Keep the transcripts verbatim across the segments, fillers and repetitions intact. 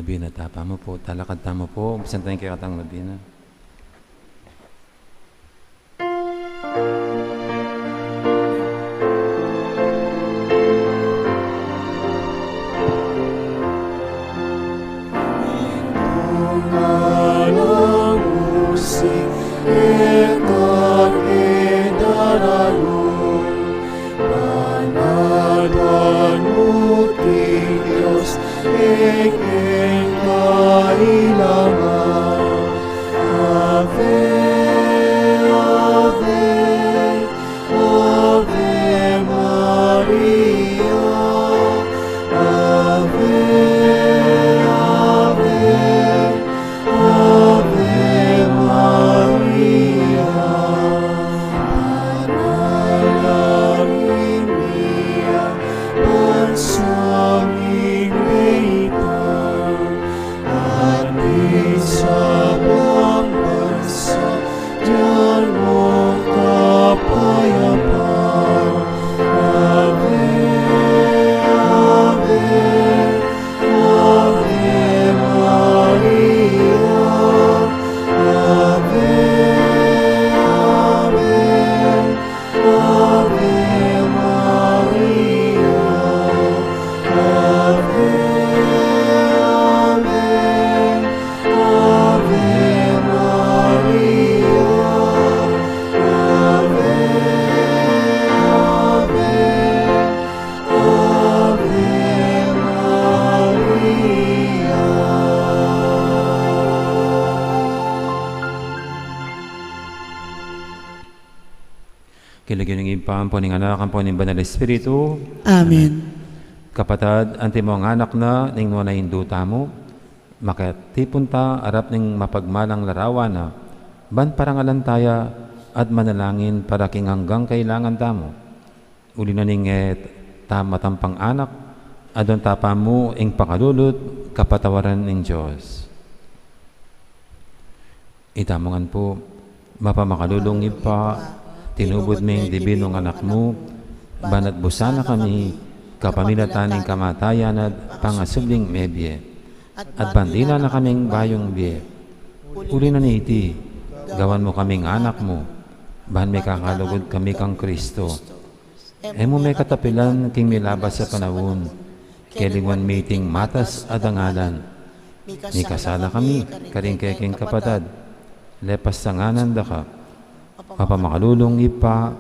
Nobena, tapa mu pu. Talakad tamu pu, umpisan taya ing kekatang nobena. Banal a lagyu ning Dios, e keng kailangan. Ave, ave, Ave Maria, Ave, Ave, Ave Maria. Panalangin mi a bansa ming maitan, at ding sablang bansa, dyan mung kapayapan. Ave, Ave, Ave Maria, Ave, Ave, Ave Maria, Ave, Ave, Ave Maria, Ave, Ave, Ave Maria. King lagyu ning Ibpa, ampo ning Anak, ampo ning Banal Espiritu. Amen. Kapatad, antimong anak na ning nuan a Indu tamu, makatipun ta arap ning mapagmalang larawan na, ban parangalan taya at manalangin para king anggang kailangan tamu. Uli na ning e ta matampang anak, aduan ta pa mu ing pakalulu at kapatawaran ning Dios. Itamu ngan pu. Mapamakalulung Ibpa, tinubud me ing dibinung Anak mu, ban atbusan na kami kapamilatan ning kamatayan at pangasubling mebie, at ban dinan na kaming bayung bie. Uli na niti, gawan mu kaming anak mu, ban mikakalugud kami kang Kristo. E mu me katapilan king milabas a panaun, kelingwan mi iting matas a dangalan. Mikasala kami karing keking kapatad, lepas tanganan da ka. Mapamakalulung Ibpa,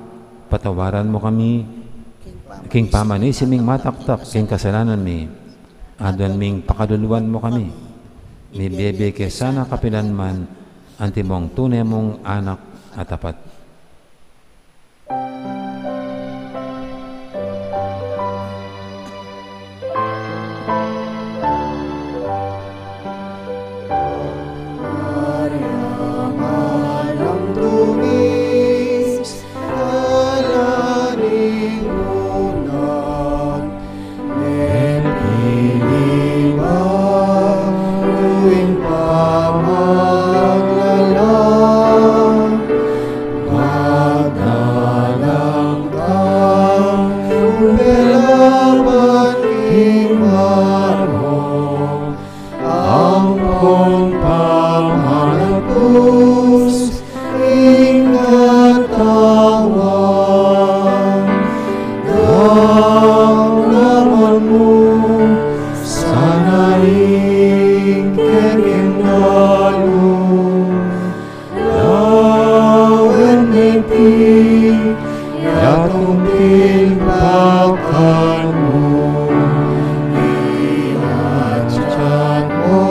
patawaran mu kami king pamanisi ming mataktak king kasalanan mi. Aduan ming pakaluluan mu kami. Mibie-bie ke sana kapilan man, antimong tune mung anak a tapat. Mepili ba ing pamaglalang, magdalang ka, umpela ban king marok, ampong pamanatbus ing katawan, ganggaman mu sana ing kekeng dalu, lawen niti yatung tilpakan mu, iachat mu,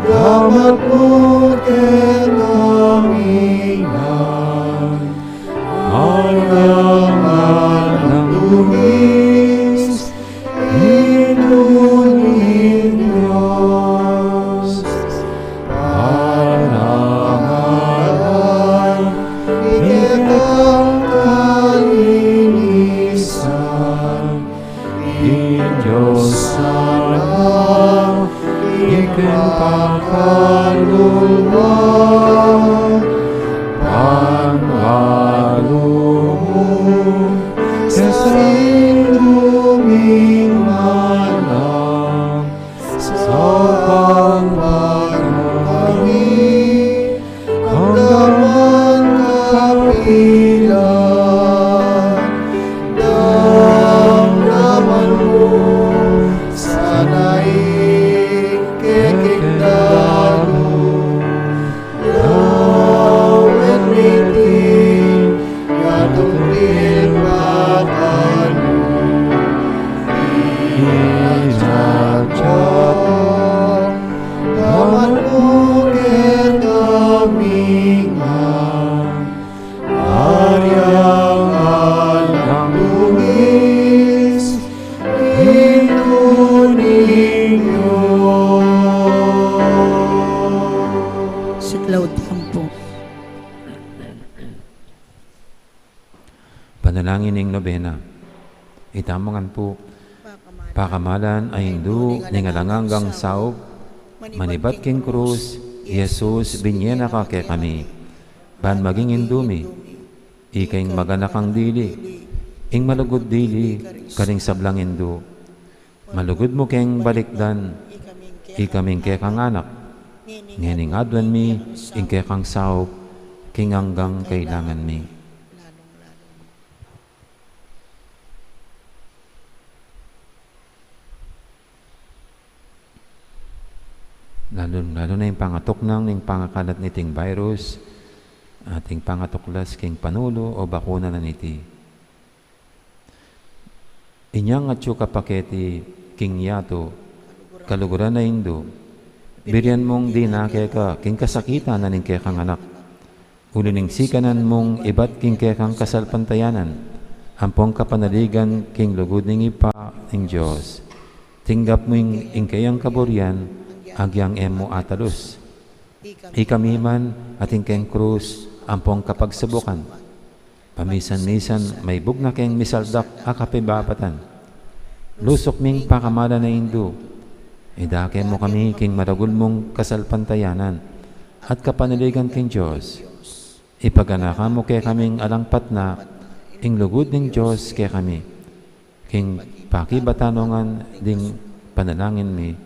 gamat mu kekami ngan, alang-alang dungis, Indu ning Dios, parangalan, iketang kalinisan, ing Dios sana, ikeng pakalulu, pangwalu mu, sa Indu ming malang, Panalangin ning nobena. Itamu ngan pu, pakamalan a Indu ning alang anggang saup, manibat king krus i Jesus, binie na ka kekami ban maging Indu mi. Ika ing maganakang dili, ing malugud dili karing sablang indu. Malugud mu keng balikdan, ika ming kekang anak. Ngening aduan mi ing kekang saup king anggang kailangan mi. Lalu, lalu na ing pangatuknang ning pangakalat niting virus, ating pangatuklas king panulu o bakuna na niti. Inyang atyu ka pa keti king yatu, kaluguran a Indu, birian mung dinake ka king kasakitan na ning kekang anak. Uli ning sikanan mung ibat king kekang kasalpantayanan, ampong kapanaligan king lugud ning Ibpa ning Dios. Tinggap mu ing, ing keyang kaburian, agyang e mu atalus. Ikami man atin keng krus ampong kapagsubukan. Pamisan-misan maibug na keng misaldak a kapibabatan. Lusuk ming pakamalan a Indu, idake mu kami king maragul mung kasalpantayanan at kapanaligan king Dios. Ipaganaka mu kekaming alang patna ing lugud ning Dios kekami. King pakibatan no ngan ding panalangin mi,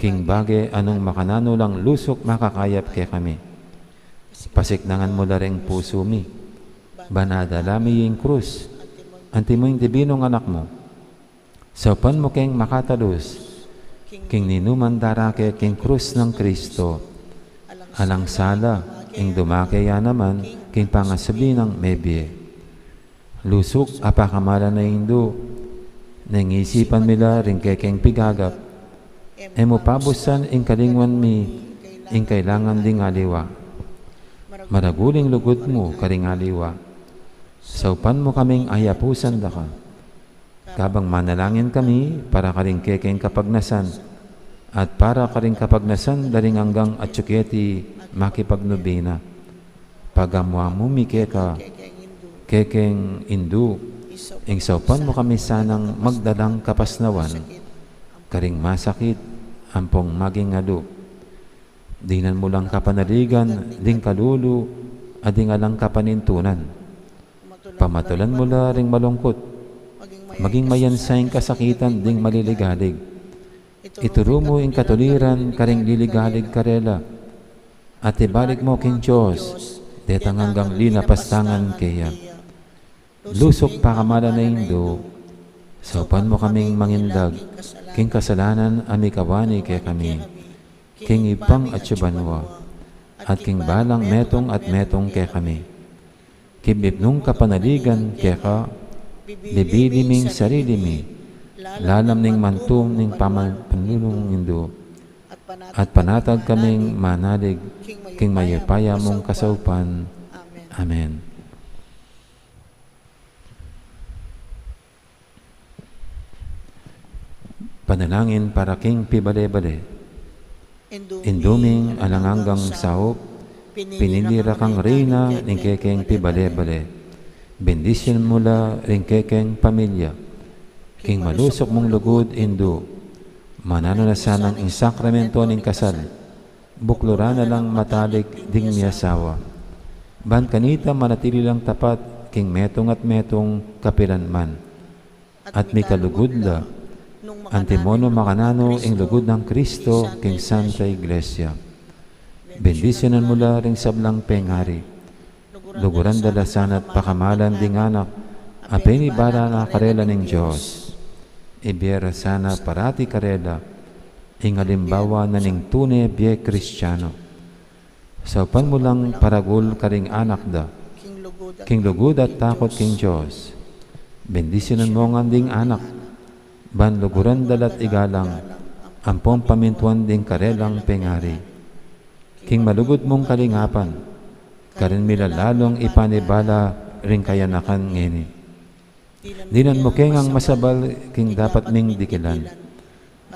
king bage a nung makananu lang lusuk makakayap kekami. Pasiknangan mu la ring pusu mi, ban adala mi ing krus, antimo ing dibinung anak mu. Saupan mu keng makatalus king ninuman darake king krus nang Kristo. Alang sala ing dumake ya naman king pangasubli nang mebie. Lusuk a pakamalan a Indu, neng isipan mi la ring kekeng pigagap, e mu pabusan ing kalingwan mi ing kailangan ding aliwa. Maragul ing lugud mu karing aliwa. Saupan mu kaming ayapusan da ka. Kabang manalangin kami para karing kekeng kapagnasan, at para karing kapagnasan da ring anggang atyu keti makipagnubina. Pagamu-amu mi keka, kekeng Indu, ing saupan mu kami sanang magdalang kapasnawan karing masakit ampong maging alu. Dinan mu lang kapanaligan ding kalulu a ding alang kapanintunan. Pamatulan mu la ring malungkut. Maging mayansa ing kasakitan ding maliligalig. Ituru mu ing katuliran karing liligalig karela. At ibalik mu king Dios detang anggang linapastangan keya. Lusuk pakamalan a Indu, saupan mu kaming mangindag king kasalanan a mikawani kekami, king Ibpang atyu banua, at king balang metung at metung kekami. Kibibnung kapanaligan keka, bibili ming sarili mi lalam ning mantum ning paman-, panlulung Indu, at panatag kaming manalig king mayupaya mung kasaupan. Amen. Panalangin para king pibale-bale. Indu ming alang anggang saup, pinili ra kang reyna ning kekeng pibale-bale. Bendisyunan mu la ring kekeng pamilya. King malusuk mung lugud, Indu, mananu na sanang ing sakramento ning kasal. Bukluran na lang matalik ding miasawa. Ban kanita manatili lang tapat king metung at metung kapilan man. At mikalugud la, antimo nung makananu ing lugud nang Kristo king Santa Iglesia. Bendisyunan mu la ring sablang pengari. Luguran da la sana't pakamalan ding anak a penibala na karela ning Dios. Ibie ra sana parati karela ing alimbawa na ning tune bie Kristiano. Saupan mu lang paragul karing anak da king lugud at takut king Dios. Bendisyunan mu ngan ding anak, ban luguran da la't igalang ampong pamintuan ding karelang pengari. King malugud mung kalingapan, karin mi la lalung ipanibala ring kayanakan ngeni. Dinan mu ke ngang masabal king dapat ming dikilan,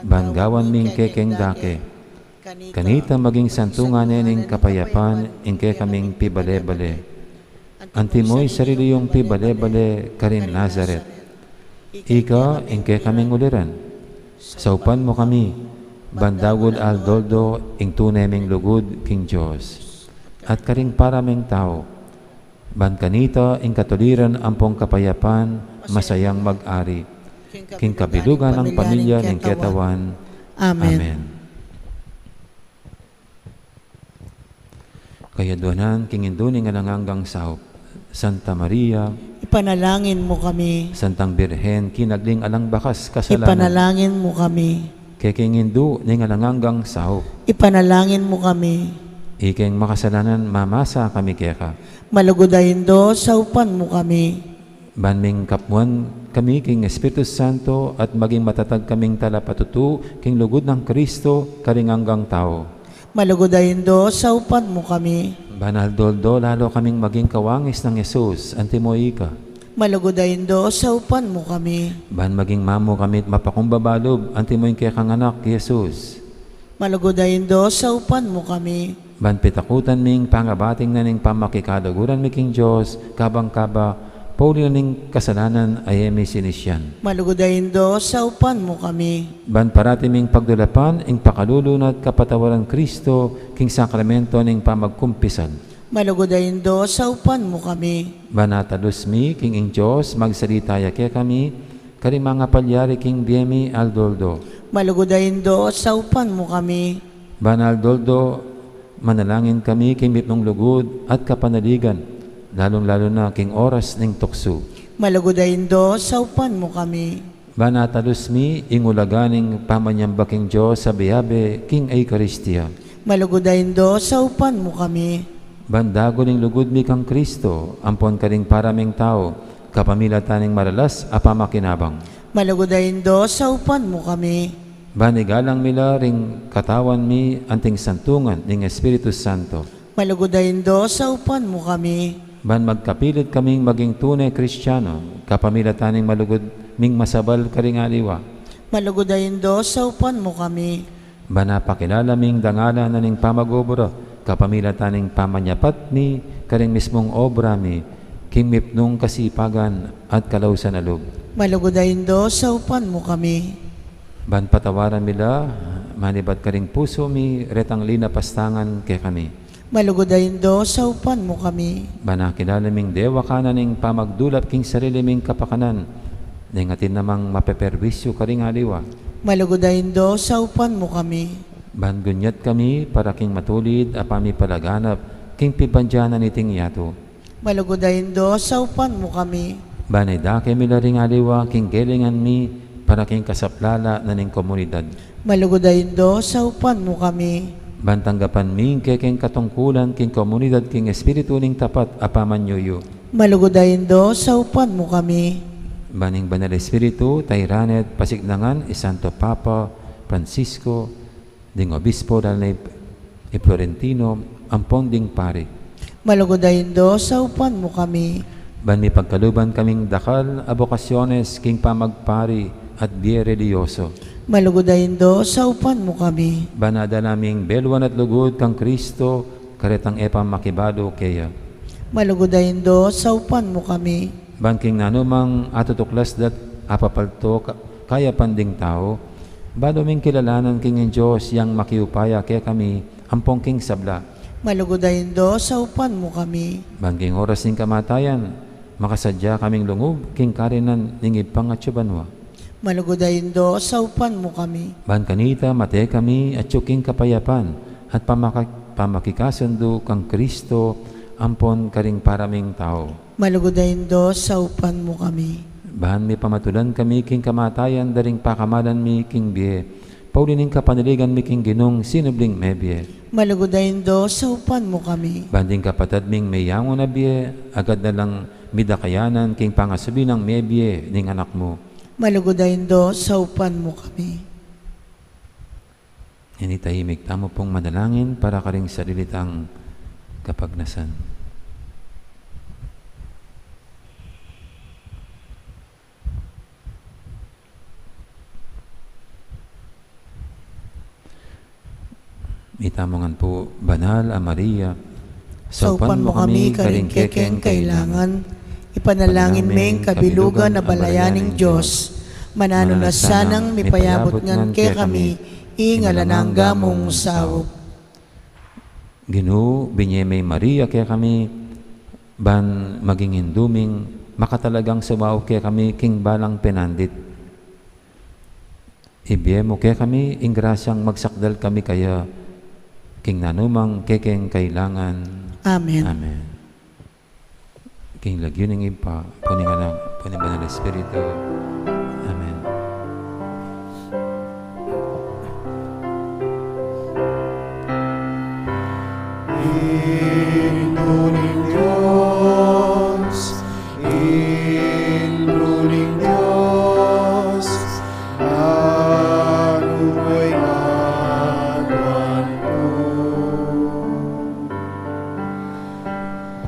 ban gawan ming kekeng dake. Kanita maging santungan ne ning kapayapan ing kekaming pibale-bale. Antimo ing sarili yung pibale-bale karin Nazaret. Ika ing kekaming uliran. Saupan mu kami, ban dagul aldo-aldo ing tune ming lugud king Dios at karing para ming tau. Ban kanita ing katuliran ampong kapayapan, masayang mag-ari king kabilugan ning pamilya ning ketawan. Amen. Amen. Kayadwanan king Indu ning alang anggang saup, Santa Maria, ipanalangin mu kami. Santang Birhen, kinagli ning alang bakas kasalanan, ipanalangin mu kami. Kekeng Indu ning alang anggang saup, ipanalangin mu kami. Ikeng makasalanan, mamasa kami keka. Malugud a Indu, saupan mu kami. Ban mingkapmuan kami king Espiritu Santo at maging matatag kaming talapatutu king lugud nang Kristo karing anggang tau. Malugud a Indu, saupan mu kami. Ban aldo-aldo lalo kaming maging kawangis nang Jesus, antimo ika. Malugud a Indu, saupan mu kami. Ban maging mamu kami at mapakumbaba lub, antimo ing kekang Anak, Jesus. Malugud a Indu, saupan mu kami. Ban pitakutan ming pangabating na ning pamakikaluguran mi king Dios, kabang kaba, pauli na ning kasalanan a e mi sinisian. Malugud a Indu, saupan mu kami. Ban parati ming pagdulapan ing pakalulu na at kapatawaran Kristo king sakramento ning pamagkumpisal. Malugud a Indu, saupan mu kami. Ban atalus mi king ing Dios, magsalita ya kekami, karing mangapalyari king bie mi aldo-aldo. Malugud a Indu, saupan mu kami. Ban aldo-aldo, manalangin kami king mipnung lugud at kapanaligan, lalung-lalu na king oras ning tuksu. Malugud a Indu, saupan mu kami. Ban atalus mi ing ulaga ning pamanyamba king Dios a abe-abe king Eukaristia. Malugud a Indu, saupan mu kami. Ban dagul ing lugud mi kang Kristo, ampon karing para ming tau, kapamilatan ning maralas a pamakinabang. Malugud a Indu, saupan mu kami. Ban igalang mi la ring katawan mi anting santungan ning Espiritu Santo. Malugud a Indu, saupan mu kami. Ban magkapilit kaming maging tune Kristiano, kapamilatan ning malugud ming masabal karing aliwa. Malugud a Indu, saupan mu kami. Ban apakilala ming dangalan na ning pamag-obra, kapamilatan ning pamanyapat mi karing mismung obra mi, king mipnung kasipagan at kalausan a lub. Malugud a Indu, saupan mu kami. Ban patawaran mi la, manibat karing pusu mi, retang linapastangan kekami. Malugud a Indu, saupan mu kami. Ban akilala ming dewakan na ning pamagdulap king sarili ming kapakanan, neng atin namang mapeperwisyu karing aliwa. Malugud a Indu, saupan mu kami. Ban gunyat kami para king matulid a pamipalaganap king pibandian na niting yatu. Malugud a Indu, saupan mu kami. Ban idake mi la ring aliwa king gelingan mi para king kasaplala na ning komunidad. Malugud a Indu, saupan mu kami. Ban tanggapan mi ing kekeng katungkulan king komunidad king espiritu ning tapat a pamanyuyu. Malugud a Indu, saupan mu kami. Ban ing Banal Espiritu, tairan at pasiknangan i Santo Papa Francisco, ding obispo, lalu na i, i Florentino, ampon ding pari. Malugud a Indu, saupan mu kami. Ban mipagkaluban kaming dakal a bokasyones king pamagpari at bie relihiyoso. Malugud a Indu, saupan mu kami. Ban adala ming beluan at lugud kang Kristo, karetang e pa makibalu keya. Malugud a Indu, saupan mu kami. Ban king nanumang atutuklas dat apapalto ka-, kayapan ding tau, balu ming kilalanan king ing Dios yang makiupaya kekami ampong king sabla. Malugud a Indu, saupan mu kami. Ban king oras ning kamatayan, makasadya kaming lungub king karinan ning Ibpang atsu banua. Malugud a Indu, saupan mu kami. Ban kanita mate kami atsu king kapayapan at pamaka-, pamakikasundu kang Kristo ampon karing para ming tau. Malugud a Indu, saupan mu kami. Ban mipamatulan kami king kamatayan da ring pakamalan mi king bie, pauli ning kapanaligan mi king Ginung sinubling mebie. Malugud a Indu, saupan mu kami. Ban ding kapatad ming meyangu na bie, agad na lang midakayanan king pangasubli nang mebie ning Anak mu. Malugud a Indu, saupan mu kami. Ini, tahimik tamu pong manalangin para karing sarili tang kapagnasan. Itamu ngan pu, Banal a Maria, Saupan mu kami karing kekeng kailangan, ipanalangin meng kabilugan a balayan ning Dios, mananu na sanang mipayabut ngan kekami ing alang angga mung saup. Ginu, binye me i Maria kekami, ban maging indu ming makatalagang sumaup kekami king balang penandit. Ibie mu kekami ing grasyang magsakdal kami kaya king nanumang kekeng kailangan. Amen. Amen. King lagyu ning Ibpa, pu ning Anak, pu ning Banal Espiritu. Amen. Indu ning Dios, Indu ning Dios, anu ing aduan ku?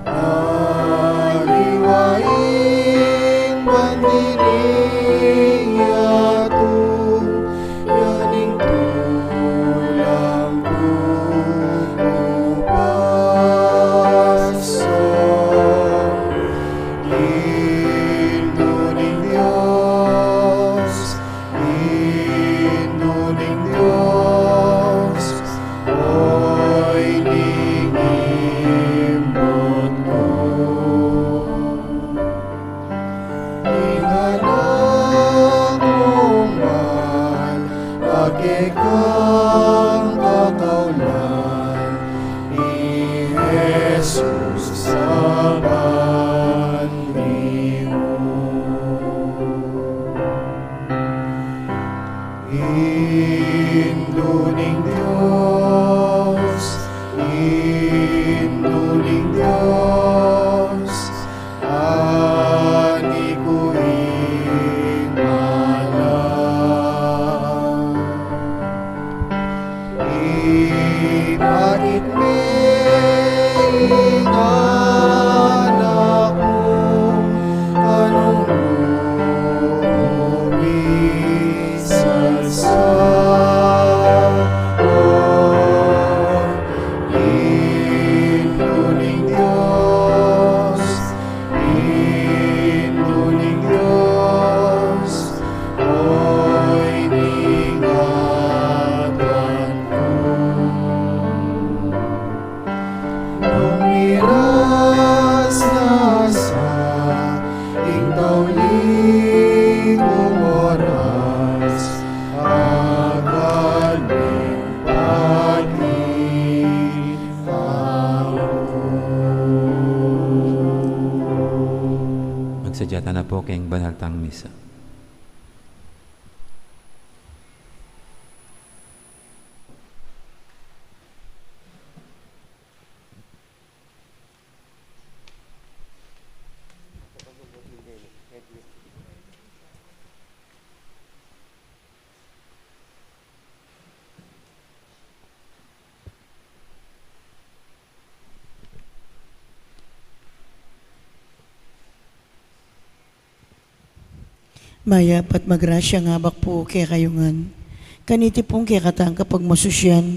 Aliwa ing bandi ning yatu, ya ning tulang ku, ku paso. Indu ning Dios, Indu ning Dios, oy ning imut ku. Ing anak mung mal a kekang kakaulan, i Jesus a bandi mu. Indu ning Dios, Indu ning Dios, ani ku ing malam. Ipakit me ing anak mu, anung lubis at sa, o Indu ning Dios, Indu ning Dios, oy ning aduan ku. Nung miras na sa ing tauli kung oras, akan meng pati Magsadya tana pu king banal tang misa. Mayap at magrasyang abak pu kekayu ngan. Kaniti pung kekatang kapagmasusyan,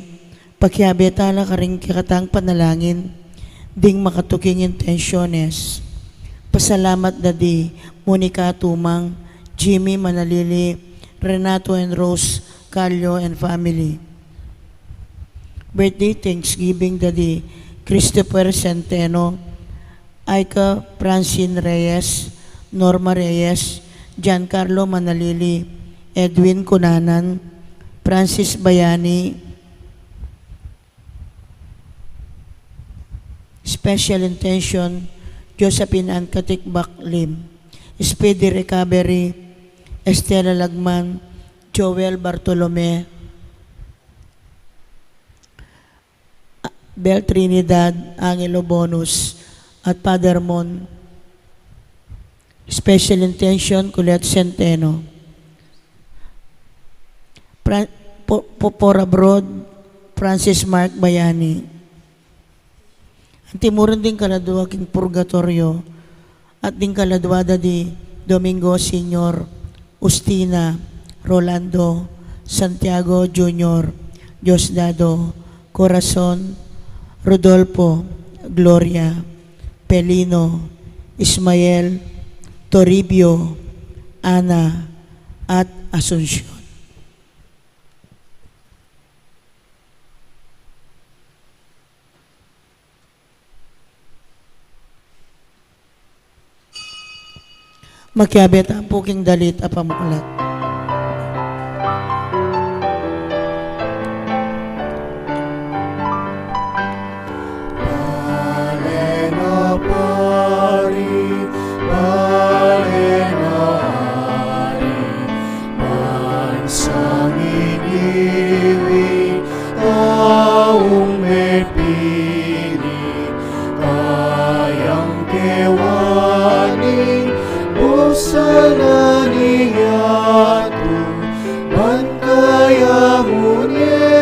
pakiabe tala karing kekatang panalangin ding makatuking intensyones. Pasalamat da di Monica Tumang, Jimmy Manalili, Renato and Rose Callo and family. Birthday thanksgiving da di Christopher Centeno, Aika Francine Reyes, Norma Reyes, Giancarlo Manalili, Edwin Cunanan, Francis Bayani, special intention, Josephine Ann Katikbak Lim, speedy recovery, Estela Lagman, Joel Bartolome, Bel Trinidad, Angelo Bonus, at Father Mon, special intention, Colette Centeno. Fra-, po-, po-, for abroad, Francis Mark Bayani. Anti mu rin ding kaladua king purgatoryo, at ding kaladua da di Domingo Senior, Justina, Rolando, Santiago Junior, Diosdado, Corazon, Rodolfo, Gloria, Pelino, Ismael, Toribio, Ana, at Asuncion. Makiabe tamu pu king dalit a pamuklat. Bale na pari, bale na ari, bansang iniwi, taung mepili, kayang kewaning busal na ning yatu, ban kaya mu ne,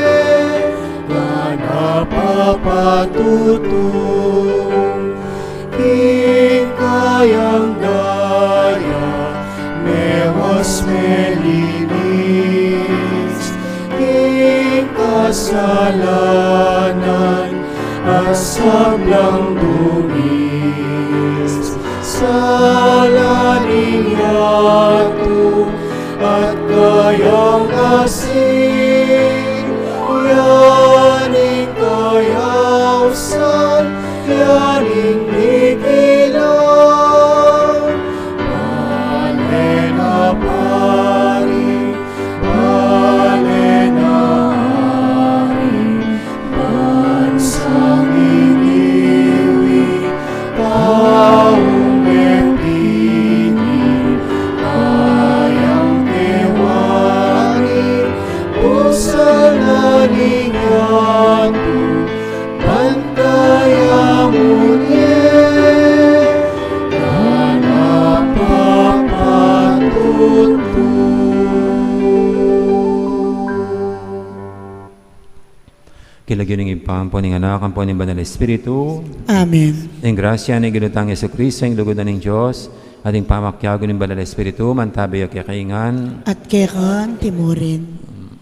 ngana papatutu. King kayang daya, mewas melinis, king kasalanan, a sablang dungis. Sala ning yatu, at kayang asin, ya ning kayausan, ya ning dikilan. Bale na pari, bale na ari, bansang iniwi, taung mepili, kayang kewaning busal na ning yatu, ban kaya mu ne, ngana papatutu. King lagyu ning Ibpa, ampo ning Anak, ampo ning Banal Espiritu. Amen. Ing grasya ning Ginu tang Jesucristo, ing lugud na ning Dios, at ing pamakiabe ning Banal Espiritu, mantabi ya kekayu ngan. At keka anti murin.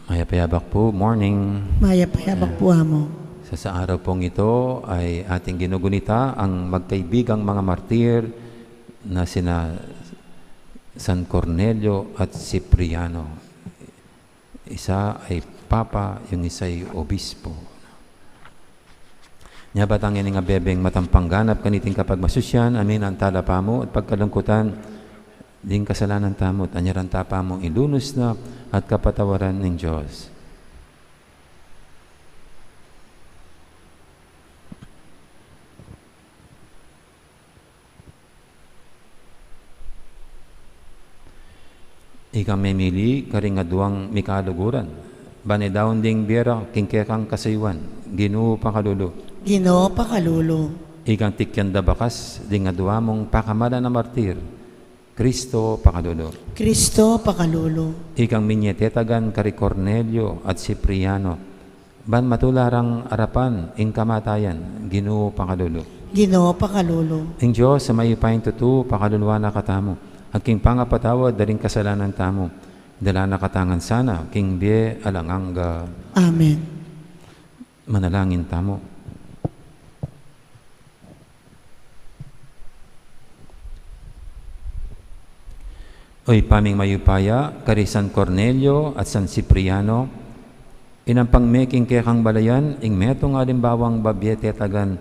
Mayap a yabak pu, morning. Mayap a yabak pu, Amo. Sa, sa araw pong ito ay ating ginugunita ang magkaibigang mga martir na sina San Cornelio at Cipriano. Isa ay papa, yung isa ay obispo. Nya ba tang ining abebeng matampang ganap kaniting kapagmasusyan, amin ang talapa mu at pagkalungkutan, ding kasalanan tamu, at anyaran ta pa mung ilunus na at kapatawaran ning Dios. Ikang memili karing aduang mikaluguran, ban idaun ding bie ra king kekang kasayuan, Ginu pakalulu. Ginu pakalulu. Ikang tikyan da bakas ding adua mung pakamalan a martir, Kristo pakalulu. Kristo pakalulu. Ikang minie tetagan kari Cornelio at Cipriano, ban matula rang arapan ing kamatayan, Ginu pakalulu. Ginu pakalulu. Ing Dios a mayupayang tutu pakaluluan na katamu, at king pangapatawad da ring kasalanan tamu, dala na katamu ngan sana king bie alang angga. Amen. Manalangin tamu. O Ibpa ming mayupaya, kari San Cornelio at San Cipriano, inampang me king kekang balayan ing metung a alimbawang babie tetagan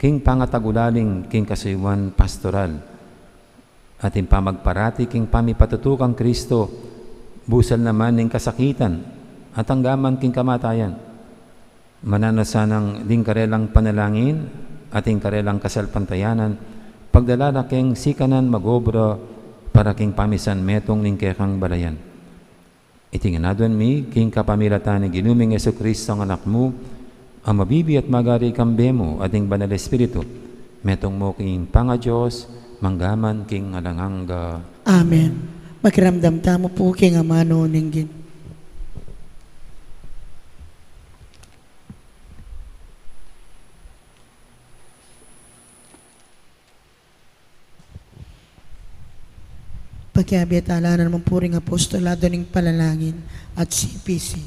king pangatagulaling king kasuyuan pastoral, at ing pamagparati king pamipatutu kang Kristo, busal naman ning kasakitan at angga man king kamatayan. Mananu sanang ding karelang panalangin at ing karelang kasalpantayanan, pagdala na keng sikanan mag-obra para king pamisan metung ning kekang balayan. Iti ngan aduan mi king kapamilatan ning Ginu ming Jesucristo a Anak mu, a mabibie at magari kambe mu at ning Banal Espiritu, metung mu king pangaDios, mangga man king alang angga. Amen. Makiramdam tamu pu king amanu ning Ginu. Pakiabe tala na naman pu ring apostolado ning panalangin at C P C.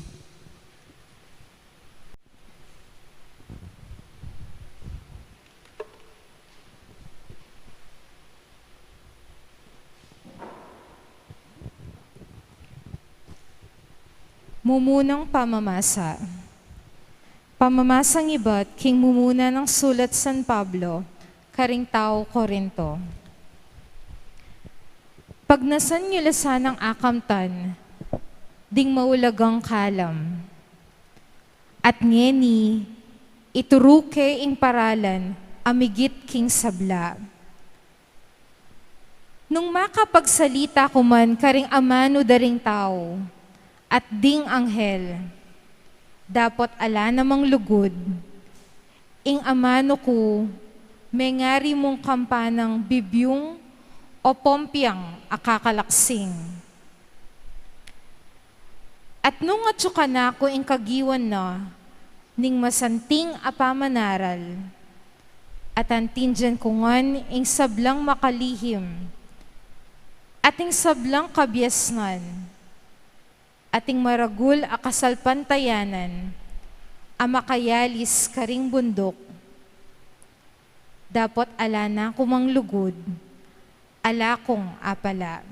Mumunang pamamasa. Pamamasang ibat king mumuna nang sulat San Pablo karing tau Corinto. Pagnasan yu la sanang akamtan ding maulagang kalam. At ngeni, ituru ke ing paralan a migit king sabla. Nung makapagsalita ku man karing amanu da ring tau at ding anghel, dapot ala namang lugud, ing amanu ku mengari mung kampanang bibyung o pompiang a kakalaksing. At nung atyu kanaku ing kagiwan na ning masanting a pamanaral, at antindian ku ngan ing sablang makalihim, at ing sablang kabiasnan, at ing maragul a kasalpantayanan a makayalis karing bunduk, dapot ala na ku mang lugud, ala kung apala.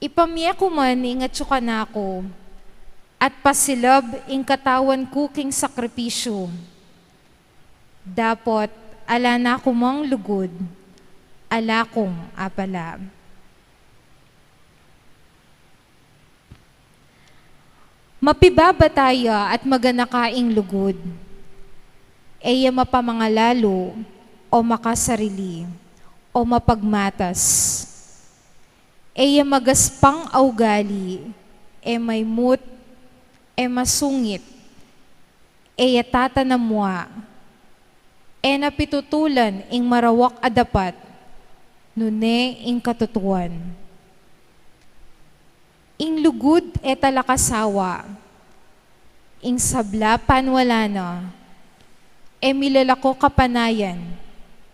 Ipamie ku man ing atyu kanaku, at pasilab ing katawan ku king sakripisyu, dapot ala na ku mang lugud, ala kung apala. Mapibabata ya at maganaka ing lugud, e ya mapamangalalu o makasarili o mapagmatas, e ya magaspang a ugali, e maimut, e masungit, e ya tatanamua, e na pitutulan ing marawak a dapat, nune ing katutuan. Ing lugud e talakasawa, ing sabla panwala na, e milalako kapanayan,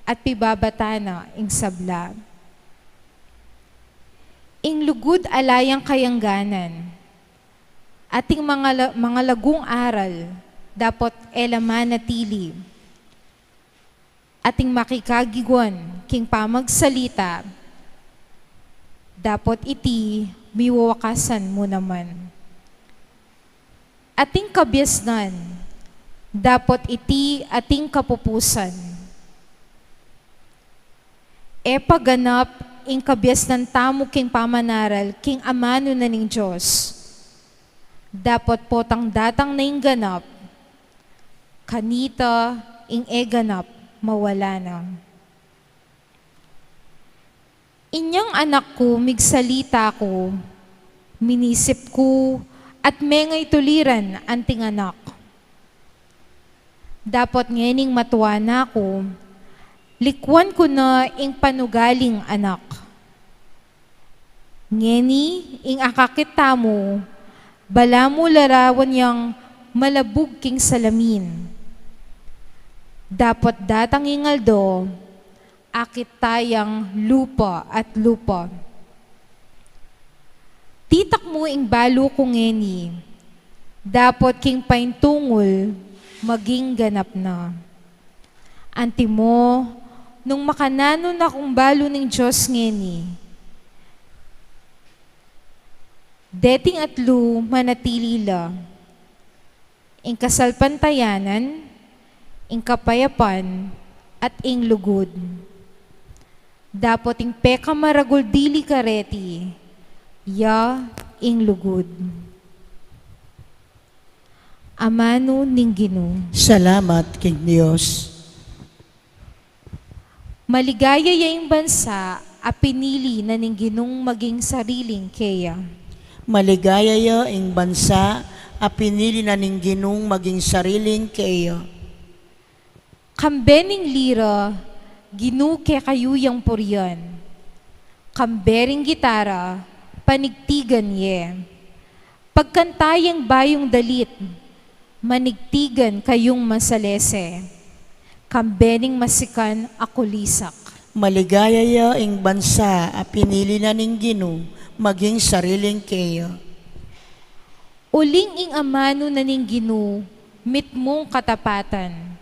at pibabata na ing sabla. Ing lugud ala yang kayangganan, at ing mangala-, mangalagung aral dapot e la manatili, at ing makikagiguan king pamagsalita, dapot iti miwawakasan mu naman. At ing kabiasnan, dapot iti ating kapupusan. E pa ganap ing kabiasnan tamu king pamanaral king amanu na ning Dios, dapot potang datang na ing ganap, kanita ing e ganap mawala na. Inyang anak ku, migsalita ku, minisip ku, at mengay tuliran anting anak. Dapot ngening matua na ku, likuan ku na ing panugaling anak. Ngeni ing akakit tamu, balamu larawan yang malabug king salamin. Dapot datang ing aldo, akit tayang lupa at lupa. Titak mu ing balu ku ngeni, dapot king paintungul maging ganap na. Antimo, nung makananu na kung balu ning Dios ngeni, deting atlu manatili la, ing kasalpantayanan, ing kapayapan, at ing lugud. Dapot ing pekamaragul dili kareti, ya ing lugud. Amanu ning Ginu. Salamat king Dios. Maligaya ya ing bansa a pinili na ning Ginung maging sariling keya. Maligaya ya ing bansa a pinili na ning Ginung maging sariling keya. Kambe ning lira, Ginu kekayu yang purian. Kambe ring gitara, panigtigan ye. Pagkanta yeng bayung dalit, manigtigan kayung masalese, kambe ning masikan a kulisak. Maligaya ya ing bansa a pinili na ning Ginu maging sariling keya. Uling ing amanu na ning Ginu mitmung katapatan,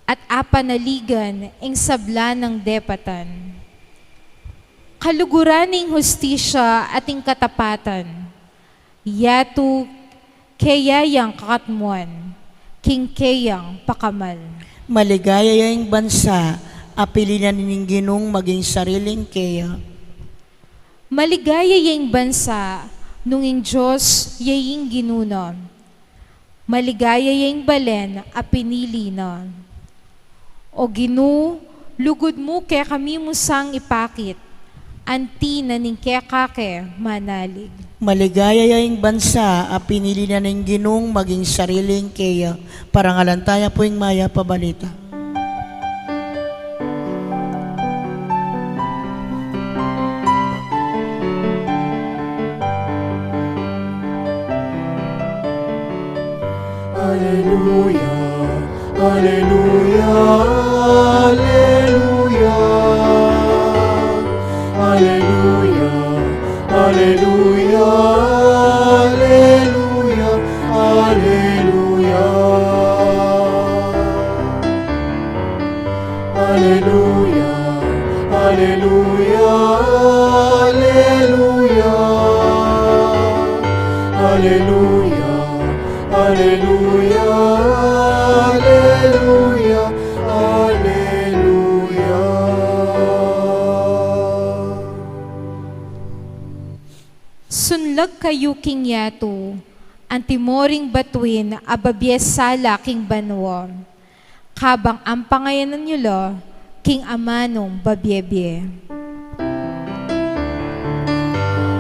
at apanaligan ing sabla nang depatan. Kaluguran ning hustisya at ing katapatan, Yatu, keya yang kakatmuan, king keyang pakamal. Maligaya ya ing bansa a pinili na ning Ginung maging sariling keya. Maligaya ya ing bansa nung ing Dios ya ing Ginu na. Maligaya ya ing balen a pinili na. O Ginu, lugud mu kekami mu sang ipakit, anti na ning keka ke manalig. Maligaya ya ing bansa a pinili na ning Ginung maging sariling keya. Parangalan taya pu ing mayap a balita. Aleluya, aleluya, aleluya. Aleluya, aleluya, aleluya, aleluya. Aleluya, aleluya, aleluya. Aleluya, aleluya, aleluya, aleluya. Sunlag kayu king yatu, anti mo ring batuin a babie sala king banua. Kabang ampangayanan yu la king amanung babie-bie.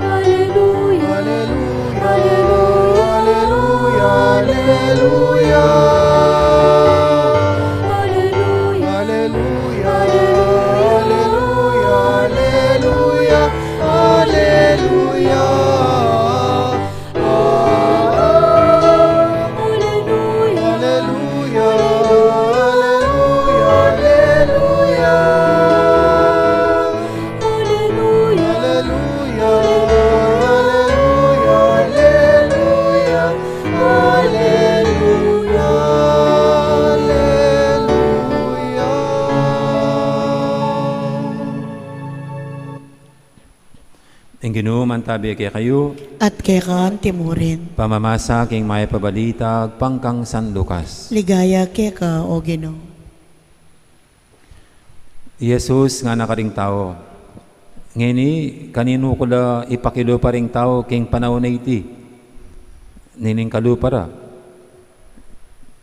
Aleluya, aleluya, aleluya, aleluya. Aleluya, aleluya, aleluya, aleluya, aleluya. Aleluya, aleluya, aleluya, aleluya. Aleluya, aleluya, aleluya, aleluya. Aleluya, aleluya. Ing Ginu mantabi kekayu. At keka anti mu rin. Pamamasa king mayap a balita agpang kang San Lucas. Ligaya keka, O Ginu. I Jesus ngana karing tau, ngeni, kaninu ku la ipakilupa ring tau king panaun a iti? Nining kalupa ra,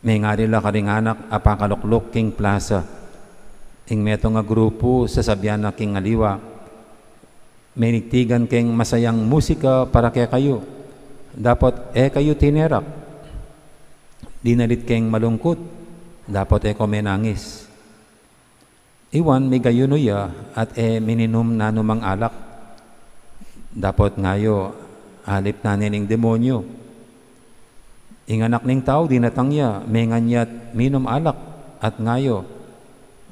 mengari la karing anak a pakalukluk king plasa. Ing metung a grupu sasabian na king aliwa, menigtigan keng masayang musika para kekayu. Dapot e kayu tinerak. Dinalit keng malungkut. Dapot e ko menangis. Iwan migayunu ya at e mininum nanumang alak. Dapot ngayo, alip na ne ning demonyu. Ing Anak ning Tau dinatang ya, mengan ya't minum alak, at ngayo,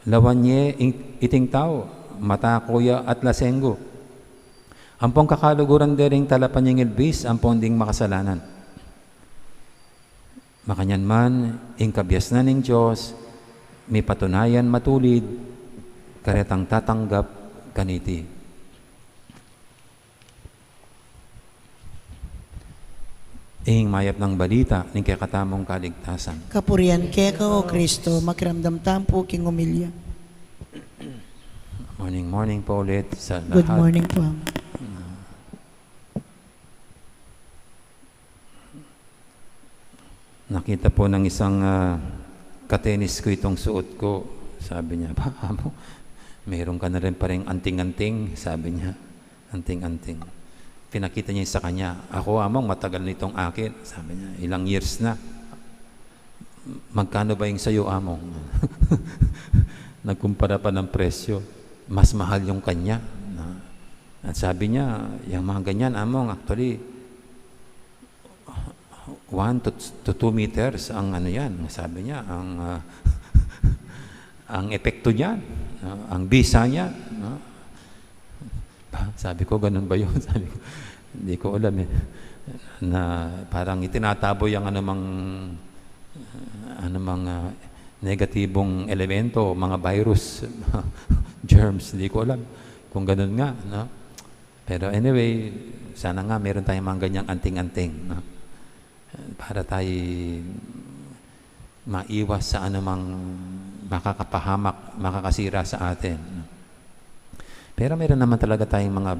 lawan ye ing, iting tau, matako ya at lasenggu. Ampong kakaluguran de ring talapanyingil bis, ampong ding makasalanan. Makanyan man, ing kabiasnan ning Dios, mipatunayan matulid, karetang tatanggap kaniti. Ing mayap nang balita ning kekatamung kaligtasan. Kapurian keka, O Kristo, makiramdam tamu pu king omilya. Morning, morning po ulit sa lahat. Good morning po. Nakita po ng isang, ah, katenis ko itong suot ko. Sabi niya, "Ba, amo, meron ka na rin pa ring anting-anting," sabi niya. "Anting-anting." Pinakita niya sa kanya. "Ako, among, matagal na itong akin," sabi niya. "Ilang years na." "Magkano ba yung sayo, among?" Nagkumpara pa ng presyo. Mas mahal yung kanya. Na, at sabi niya, "Yung mga ganyan, among, actually, one to, to two meters ang ano yan," sabi niya, "ang, ah, ang epekto niyan, no? Ang bisa niyan, no?" Sabi ko, "Ganun ba yun?" Sabi ko, "Hindi ko alam eh." Na parang itinataboy ang anumang, anumang, ah, negatibong elemento, mga virus, germs, hindi ko alam kung ganun nga, no? Pero anyway, Sana nga meron tayong mga ganyang anting-anting, no? Para tayo maiwas sa anumang makakapahamak, makakasira sa atin, no? Pero meron naman talaga tayong mga,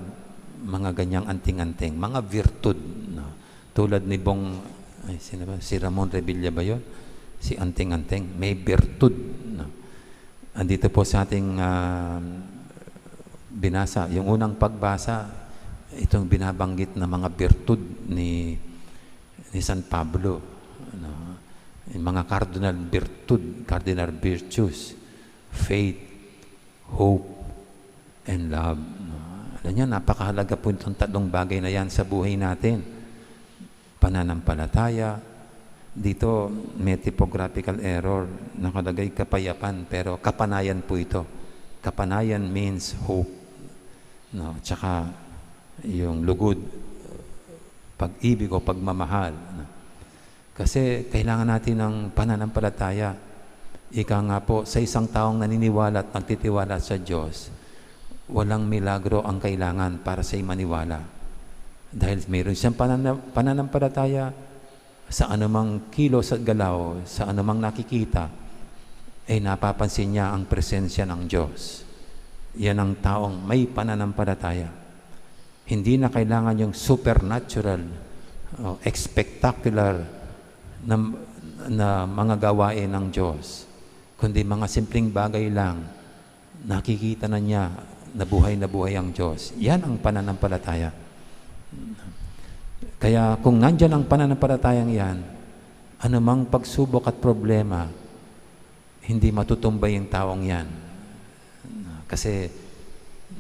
mga ganyang anting-anting, mga virtud, no? Tulad ni Bong, ay, sino ba? Si Ramon Revilla ba yun? Si Anting-Anting, may virtud, no? Andito po sa ating, ah, binasa, yung unang pagbasa, itong binabanggit na mga virtud ni, ni San Pablo, no? Yung mga cardinal virtud, cardinal virtues, faith, hope, and love, no? Alam niyo, napakahalaga po itong tatlong bagay na yan sa buhay natin. Pananampalataya, dito may typographical error, nakalagay kapayapan, pero kapanayan po ito. Kapanayan means hope, no? Tsaka yung lugod, pag-ibig o pagmamahal, no? Kasi kailangan natin ng pananampalataya. Ika nga po, sa isang taong naniniwala at nagtitiwala sa Diyos, walang milagro ang kailangan para siya'y maniwala. Dahil mayroon siyang panana-, pananampalataya, sa anumang kilos at galaw, sa anumang nakikita, ay napapansin niya ang presensya ng Diyos. Yan ang taong may pananampalataya. Hindi na kailangan yung supernatural o spectacular na, na mga gawain ng Diyos, kundi mga simpleng bagay lang, nakikita na niya na buhay na buhay ang Diyos. Yan ang pananampalataya. Kaya kung nandyan ang pananampalatayang yan, anumang pagsubok at problema, hindi matutumbay yung taong yan. Kasi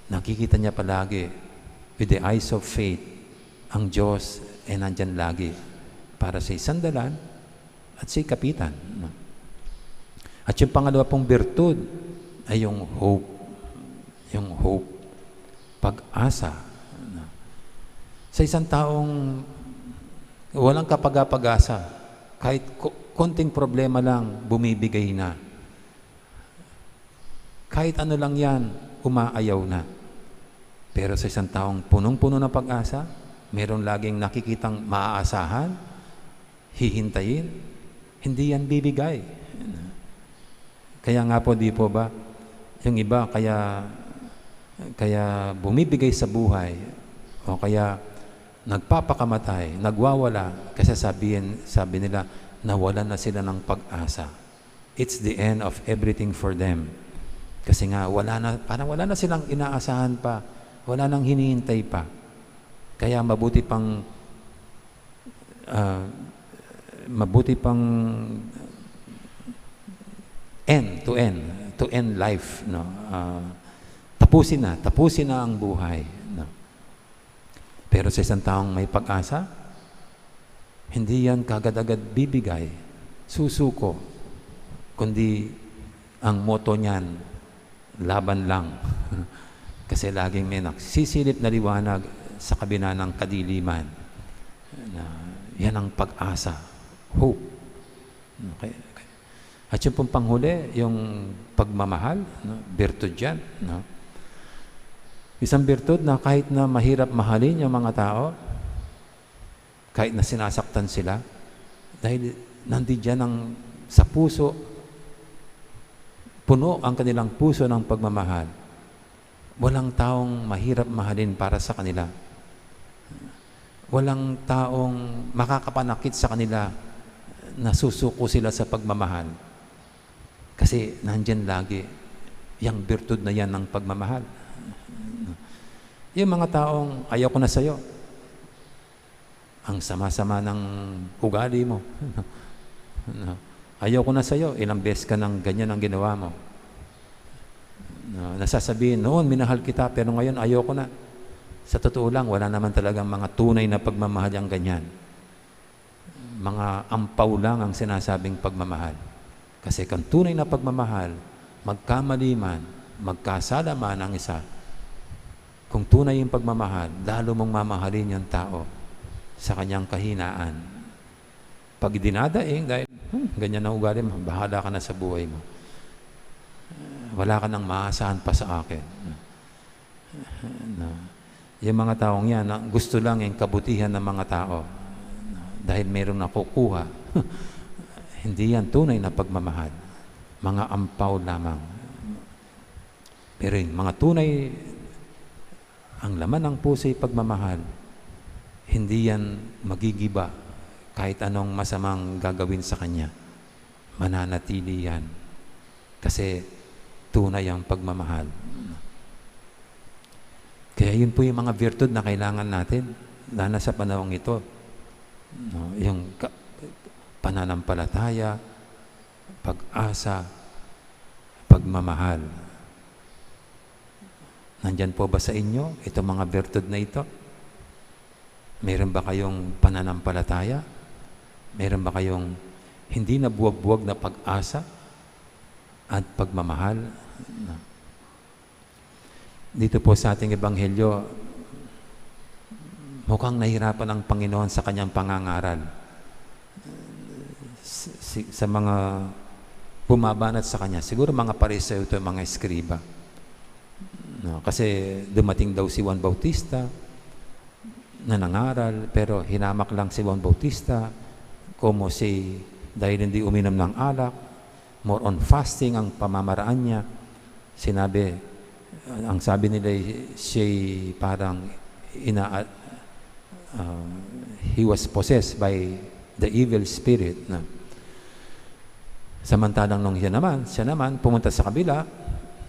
nakikita niya palagi, with the eyes of faith, ang Diyos ay nandyan lagi para sa sandalan at sa kapitan, no? At yung pangalawa pong birtud ay yung hope. Yung hope, pag-asa, no? Sa isang taong walang kapag-apag-asa, kahit ko-, konting problema lang, bumibigay na. Kahit ano lang yan, umaayaw na. Pero sa isang taong punong-puno ng pag-asa, meron laging nakikitang maaasahan, hihintayin, hindi yan bibigay. Kaya nga po, di po ba, yung iba, kaya, kaya bumibigay sa buhay, o kaya nagpapakamatay, nagwawala, kasi sabihin, sabi nila, nawalan na sila ng pag-asa. It's the end of everything for them. Kasi nga, wala na, parang wala na silang inaasahan pa, wala nang hinihintay pa. Kaya mabuti pang, ah, mabuti pang end, to end, to end life, no? Ah, tapusin na, tapusin na ang buhay, no? Pero sa isang taong may pag-asa, hindi yan kagad-agad bibigay, susuko, kundi ang motto niyan, laban lang. Kasi laging may nagsisilip na liwanag sa kabila ng kadiliman. Na, yan ang pag-asa, hope. Okay, okay. At yung pong panghuli, yung pagmamahal, no? Birtud yan, no? Isang birtud na kahit na mahirap mahalin yung mga tao, kahit na sinasaktan sila, dahil nandiyan ang, sa puso, puno ang kanilang puso ng pagmamahal. Walang taong mahirap mahalin para sa kanila. Walang taong makakapanakit sa kanila na susuko sila sa pagmamahal. Kasi nandiyan lagi yang birtud na yan ng pagmamahal. Yung mga taong, "Ayoko na sa'yo. Ang sama-sama ng ugali mo." No? "Ayoko na sa'yo. Ilang beses ka nang ganyan ang ginawa mo." No? Nasasabihin, "Noon, minahal kita, pero ngayon, ayoko na." Sa totoo lang, wala naman talagang mga tunay na pagmamahal yang ganyan. Mga ampaw lang ang sinasabing pagmamahal. Kasi kung tunay na pagmamahal, magkamali man, magkasala man ang isa, kung tunay yung pagmamahal, lalo mong mamahalin yung tao sa kanyang kahinaan. Pag dinadaing, dahil, "Hmm, ganyan ang ugali mo, bahala ka na sa buhay mo. Wala ka nang maasahan pa sa akin." No? Yung mga taong yan, na gusto lang yung kabutihan ng mga tao. Dahil mayroong nakukuha. Hindi yan tunay na pagmamahal. Mga ampaw lamang. Pero yung mga tunay, ang laman ng puso ay pagmamahal. Hindi yan magigiba kahit anong masamang gagawin sa kanya. Mananatili yan. Kasi tunay ang pagmamahal. Kaya yun po yung mga virtud na kailangan natin, lalo na sa panahong ito. No? Yung ka-, pananampalataya, pag-asa, pagmamahal. Nandyan po ba sa inyo itong mga virtud na ito? Meron ba kayong pananampalataya? Meron ba kayong hindi na buwag-buwag na pag-asa at pagmamahal? Dito po sa ating ebanghelyo, mukhang nahirapan ang Panginoon sa kanyang pangangaral. Si, sa mga bumabanat sa kanya, siguro mga Pariseo ito, mga eskriba. No, kasi dumating daw si Juan Bautista na nangaral, pero hinamak lang si Juan Bautista, como si, dahil hindi uminom ng alak, more on fasting ang pamamaraan niya. Sinabi, ang sabi nila, siya'y parang ina-, ah, he was possessed by the evil spirit. Na. Samantalang nung siya naman, siya naman pumunta sa kabila,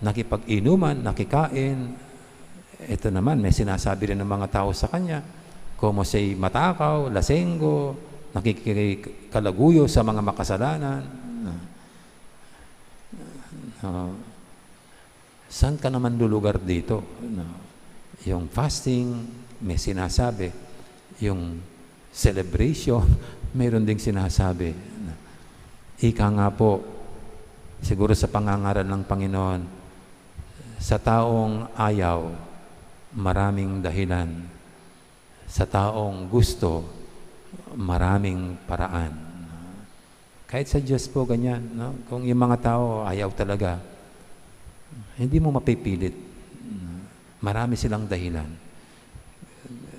nakipag-inuman, nakikain, ito naman, may sinasabi rin ng mga tao sa kanya, como si matakaw, lasenggo, nakikikalaguyo sa mga makasalanan. Ah, saan ka naman lulugar dito? No? Yung fasting, may sinasabi. Yung celebration, mayroon ding sinasabi. Ika nga po, siguro sa pangangaral ng Panginoon, sa taong ayaw, maraming dahilan. Sa taong gusto, maraming paraan. Kahit sa Diyos po, ganyan, no? Kung yung mga tao ayaw talaga, hindi mo mapipilit. Marami silang dahilan.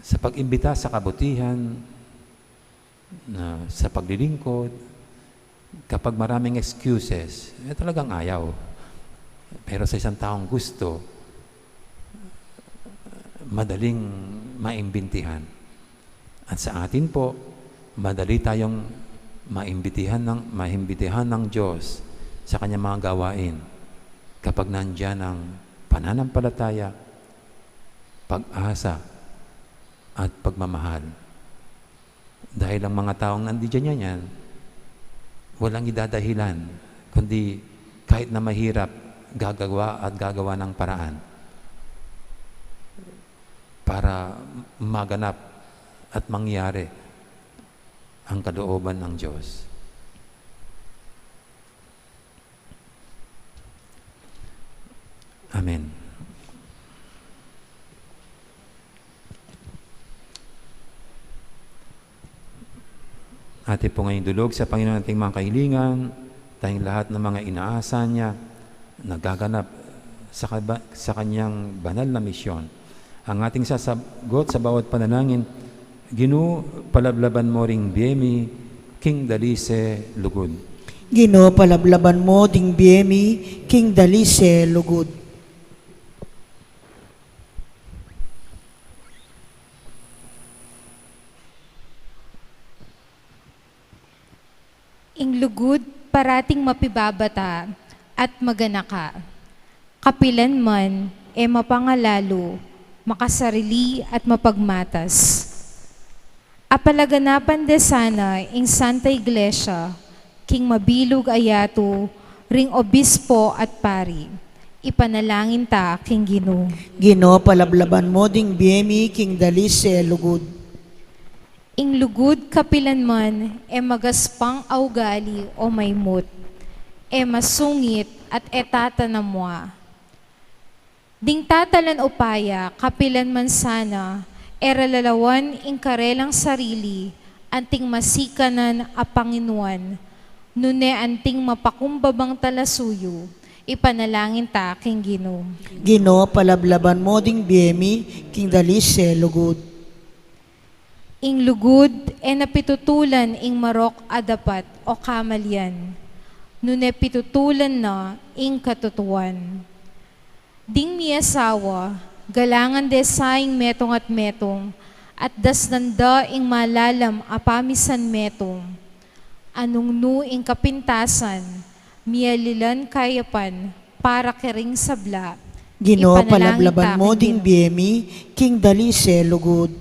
Sa pag-imbita sa kabutihan, na sa paglilingkod, kapag maraming excuses, eh, talagang ayaw. Pero sa isang taong gusto, madaling maimbintihan. At sa atin po, madali tayong maimbitihan ng, maimbitihan ng Diyos sa kanyang mga gawain kapag nandiyan ang pananampalataya, pag-asa, at pagmamahal. Dahil ang mga taong nandiyan yan, walang idadahilan, kundi kahit na mahirap, gagawa at gagawa ng paraan para maganap at mangyari ang kalooban ng Diyos. Amen. Atin po ngayong idulog sa Panginoon ating mga kahilingan, tayong lahat ng mga inaasa niya, nagaganap sa kaba-, sa kanyang banal na misyon. Ang ating sasagot sa bawat panalangin, Ginu, palablaban mo ring bie mi, king dalise lugud. Ginu, palablaban mo ding bie mi, king dalise lugud. Ing lugud parating mapibabata at maganaka. Kapilan man, e mapangalalu, makasarili at mapagmatas. Apalaganapan de sana ing Santa Iglesia, king mabilug a yatu, ring obispo at pari. Ipanalangin ta king Ginu. Ginu, palablaban mo ding bie mi king dalise lugud. Ing lugud kapilan man e magaspang a ugali o maimut, e masungit at e tatanamua. Ding tatalan upaya kapilan man sana e ralalawan ing karelang sarili anting masikanan a panginuan, nune anting mapakumbabang talasuyu, Ipanalangin ta king Ginu. Ginu, palablaban mu ding bie mi king dalise'ng lugud. Ing lugud e na pitutulan ing marok a dapat o kamalian, nune pitutulan na ing katutuan. Ding miasawa, galangan de sa ing metung at metung, at dasnan da ing malalam a pamisan metung. Anung nu ing kapintasan, mialilan kayapan para karing sabla. Ginu, ipanalangin palablaban ta mu king ding Ginu. Bie mi king dalise'ng lugud.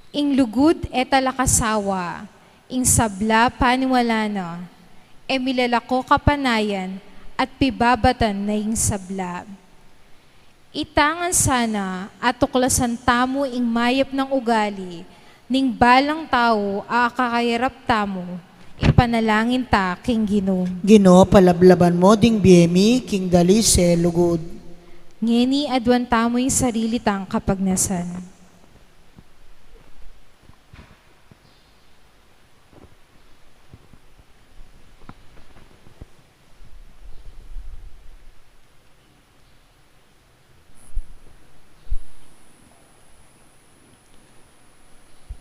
Ing lugud e ta la kasawa, ing sabla paniwala na, e milalako kapanayan at pibabatan na ing sabla. Ita ngan sana a tuklasan tamu ing mayap nang ugali ning balang tau a akakayarap tamu, ipanalangin ta king Ginu. Ginu, palablaban mu ding bie mi king dalise'ng lugud. Ngeni aduan tamu ing sarili tang kapagnasan.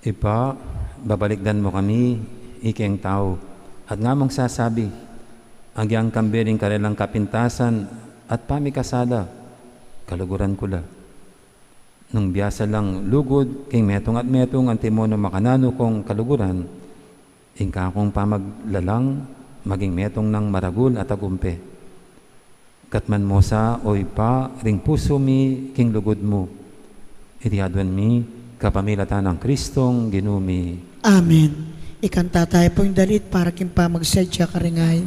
Ibpa, babalikdan mu kami, ikeng tau, at ngamung sasabi, agyang kambe ring karelang kapintasan at pamikasala, kaluguran ku la. Nung biasa lang lugud king metung at metung, antimo nung makananu kung kaluguran, ing kakung pamaglalang maging metung nang maragul at tagumpe. Katman mu sa, o Ibpa, ring pusu mi king lugud mu. Iti aduan mi kapamilatan nang Kristong Ginu mi. Amen. Ikanta tayu pu ing dalit para king pamagsadya karing ain.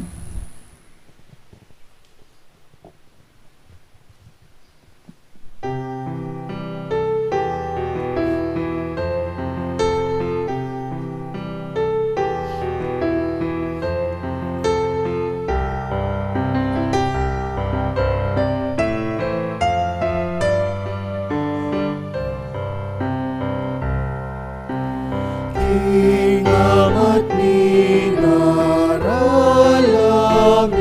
King Ama at Anak at Espiritu Santo.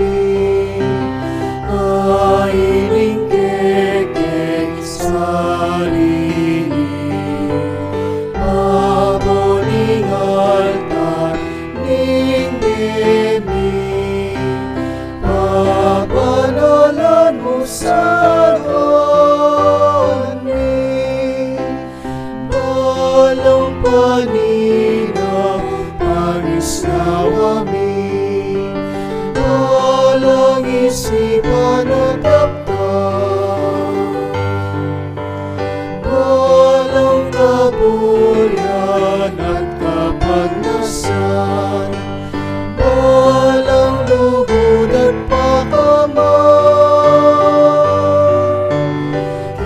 Ain ing kekeng sarili, aba ning altar ning bie mi, pabanalan mu sa mi. Balang panirapan, pangisnawa mi, balang isipan at daptan, balang kabulian at kapagnasan, balang lugud at pakamal.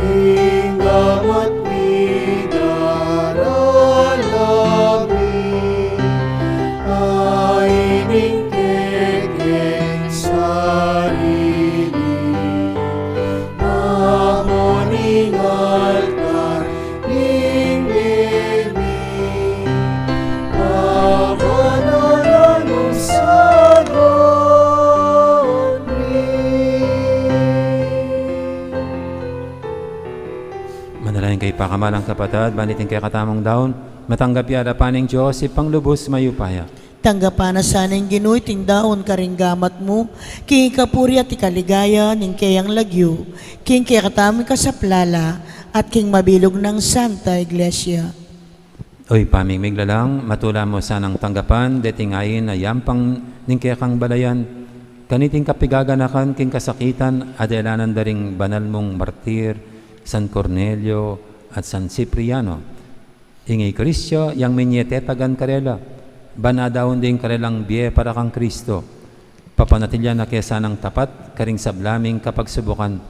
King Ama at Anak at Espiritu Santo. Ain ing kekeng sarili, aba ning altar ning bie mi, pabanalan mu sa mi. Manalangin kayu, pakamalan kung kapatad, ban iting kekatamung daun matanggap ya arapan ning Dios, Ibpang lubus mayupaya. Tanggapan na sa ning Ginu iting daun karing gamat mu, king kapurian at king kaligayan ning keyang lagyu, king kekatamung kasaplalan, at king mabilug nang Santa Iglesia. O Ibpa ming miglalang, matula mu sanang tanggapan deting ain a yampang ning kekang balayan, kaniting kapigaganakan king kasakitan a delanan da ring banal mung martir, San Cornelio at San Cipriano. Ing i Kristo yang minye tepagan karela, ban adaun ding karelang bie para kang Kristo. Papanatilian na ke sanang tapat karing sabla ming kapagsubukan.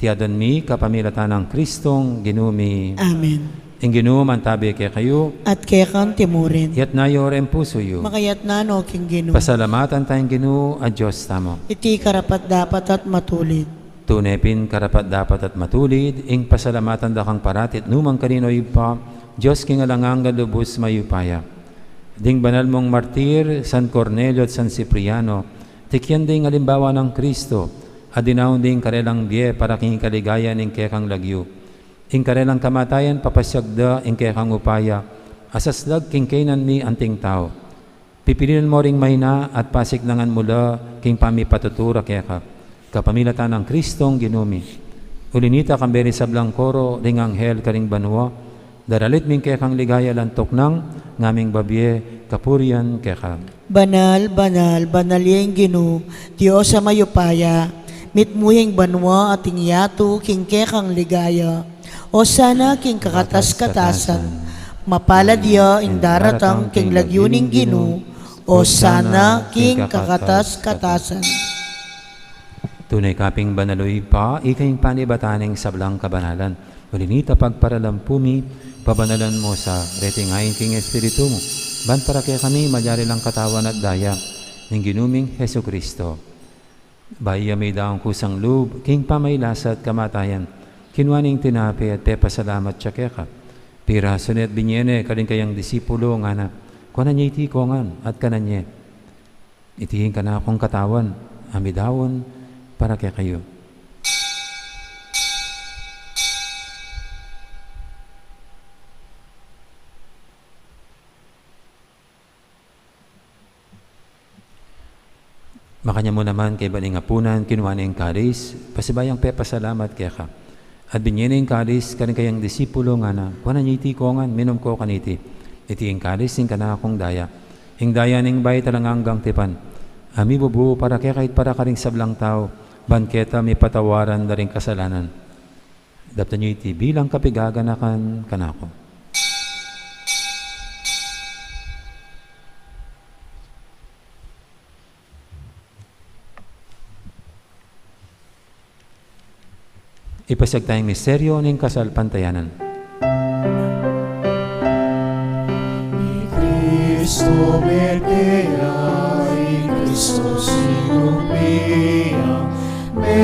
Iti aduan mi kapamilatan nang Kristong Ginu mi. Amen. Ing Ginu mantabi kekayu. At keka mu rin. Itas yu ring pusu yu. Makatas no king Ginu. Pasalamatan taya ing Ginu a Dios tamu. Iti karapat-dapat at matulid. Tune pin karapat-dapat at matulid ing pasalamatan da kang parati at nukarin man, o Ibpa, Dios king alang angga, lubus mayupaya. Ding banal mung martir, San Cornelio at San Cipriano, tikyan da ing alimbawa nang Kristo, At dinaun ding karelang bie para king kaligaya ning kekang lagyu. Ing karelang kamatayan papasiag da ing kekang upaya, a saslag king kainan mi anting tau. Pipilinan mo ring maina at pasiknangan mu la king pamipatutu ra keka, kapamilatan nang Kristong Ginu mi. Uli na nita, kambe ring sablang koro ring anghel karing banua, daralit mi ing kekang ligaya, lantuk nang ngaming babie kapurian keka. Banal, banal, banal ya ing Ginu, Dios a mayupaya, mitmu ya ing banua at ing yatu king kekang ligaya. Osana king kakatas-katasan. Mapalad ya ing daratang king lagyu ning Ginu. Osana king kakatas-katasan. Tune ka pin banal, o Ibpa, ika ing panibatan ning sablang kabanalan. Uli na nita, pagparalampu mi, pabanalan mu sa reting ain king Espiritu mu, ban para kekami malyari lang katawan at daya ning Ginu ming Jesucristo. Bayu ya meyari ing kusang lub king pamagkasakit at kamatayan, kinua ne ing tinape at pepasalamat ya keka. Pirasu ne at binie ne karing kayang disipulo, ngana, kuanan ye iti kongan at kanan ye. Iti ing kanakung katawan a midaun para kekayu. Makanyan mu naman kaybat ning apunan, kinua ne ing kalis, pasibayu yang pepasalamat keka. At binie ne ing kalis karing kayang disipulo, ngana, kuanan ye iti kongan, minum ko kaniti. Iti ing kalis ning kanakung daya, ing daya ning bayu at alang anggang tipan, a mibubu para keka at para karing sablang tau, ban kanita mipatawaran da ring kasalanan. Daptan yu iti bilang kapiganakan kanaku. Ipasiag taya ing misteryu ning kasalpantayanan. I Kristu mete ya, i Kristu sinumpin ya, mebie.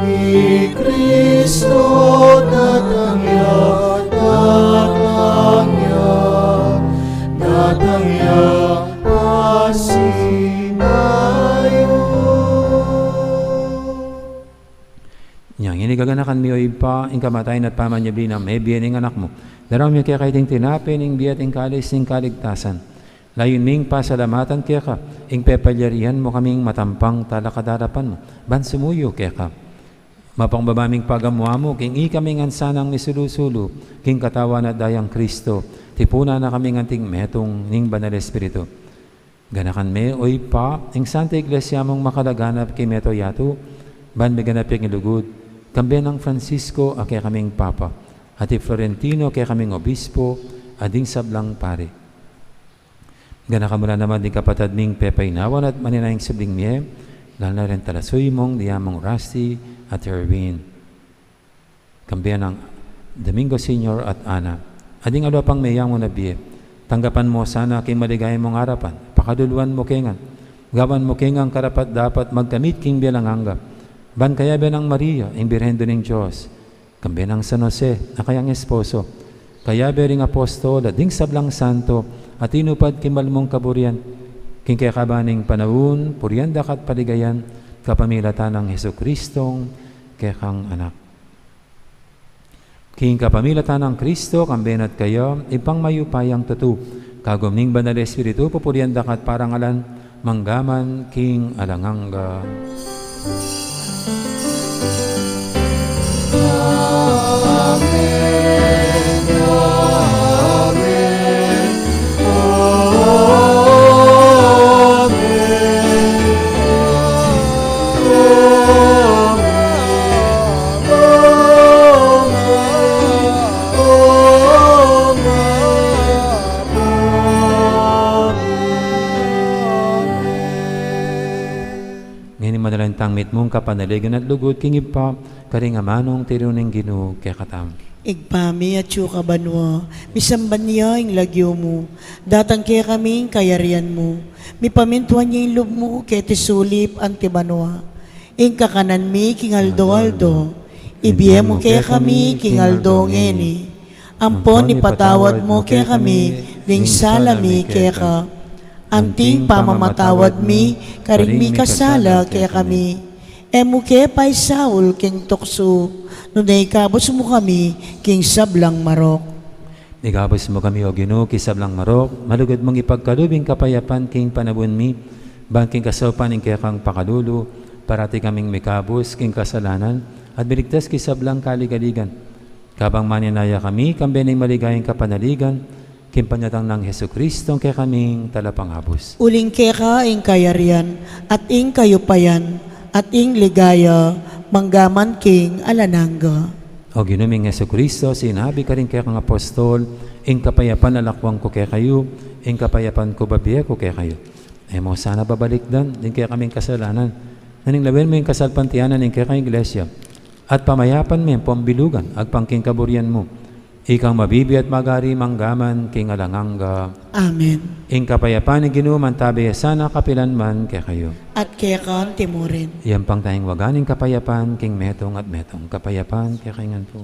I Kristu datang ya, datang ya, datang ya, pasibayu. Inya ngeni gaganakan mi, o Ibpa, ing kamatayan at pamanyubli nang mebie ning Anak mu. Daraun mi keka iting tinape ning bie at ing kalis ning kaligtasan. Layun ming pasalamatan keka ing pepalyarian mu kaming matampang talakad king arapan mu, ban sumuyu keka. Mapakumbaba ming pagamu-amu king ikaming ansanang misulu-sulu king katawan at dayang Kristu, tipunan na kaming anting metung ning Banal Espiritu. Ganakan me, o Ibpa, ing Santa Iglesia mung makalaganap king mabilug a yatu, ban miganap ya king lugud, kambe nang Francisco a kekaming Papa, at i Florentino a kekaming Obispo, at ding sablang pari. Ganakan mu la naman ding kapatad ming pepainawan at maninayang subling mie, lalu na ring talasuyu mung diamung Rusty at Erwin. Kambe nang Domingo Senior at Ana. At ding aliwa pang meyamu na bie, tanggapan mu sana king maligaya mung arapan, pakaluluan mu kami ngan, gawan mu kaming karapat-dapat magkamit king bie alang angga. Ban kayabe nang Maria, ing Birhen Indu ning Dios, kambe nang San Jose, a kayang esposo, kayabe ring apostol, at ding sablang santo, a tinupad king mal mung kaburian, king kekaban ning panaun, purian da ka at paligayan, kapamilatan nang Jesucristong kekang Anak. King kapamilatan nang Kristo, kambe na at kaya, Ibpang mayupayang tutu, kagum ning Banal Espiritu, pupurian da ka at parangalan, mangga man king alang angga. Amen. Amen. Ngeni manalangin tang mitmung kapanaligan at lugud king Ibpa, karing amanung tiniru ning Ginu kekatamu. Ibpa mi, atsu ka banua, misamban ya ing lagyu mu, datang kekami ing kayarian mu, mipamintuan ya ing lub mu keti sulip anti banua. Ing kakanan mi king aldo-aldo, ibie mu kekami king aldo ngeni. Ampon ipatawad mu kekami ding sala mi keka, Anting pamamatawad mi karing mikasala kekami. E mu ke paisaul king tuksu, nune ikabus mu kami king sablang marok. Ikabus mu kami, O Ginu, king sablang marok, malugud mung ipagkalub ing kapayapan king panaun mi, ban king kasaupan ning kekang pakalulu, parati kaming mikabus king kasalanan, at miligtas king sablang kaligaligan. Kabang manenaya kami, kambe ning maligayang kapanaligan, king panyatang nang Jesucristo, ing kekaming Talapangabus. Uling keka ing kayarian, at ing kayupayan, at ing ligaya, manggaman king alang angga. O Ginu ming Jesucristo, sinabi karing kekang apostol, ing kapayapan lakuan ku kekayu, ing kapayapan ku bibie ku kekayu. E mu sana babalikdan ding kekaming kasalanan, nune lawen mu ing kasalpantayanan ning kekang Iglesia, at pamayapan me pambilugan agpang king kaburian mu. Ikang mabibie at magari manggaman king alang angga. Amen. Ing kapayapan ning Ginu mantabe ya sana kapilan man kekayu. At keka mu rin. Iyampang tayang wagan ing kapayapan king metung at metung. Kapayapan kekayu ngan pu.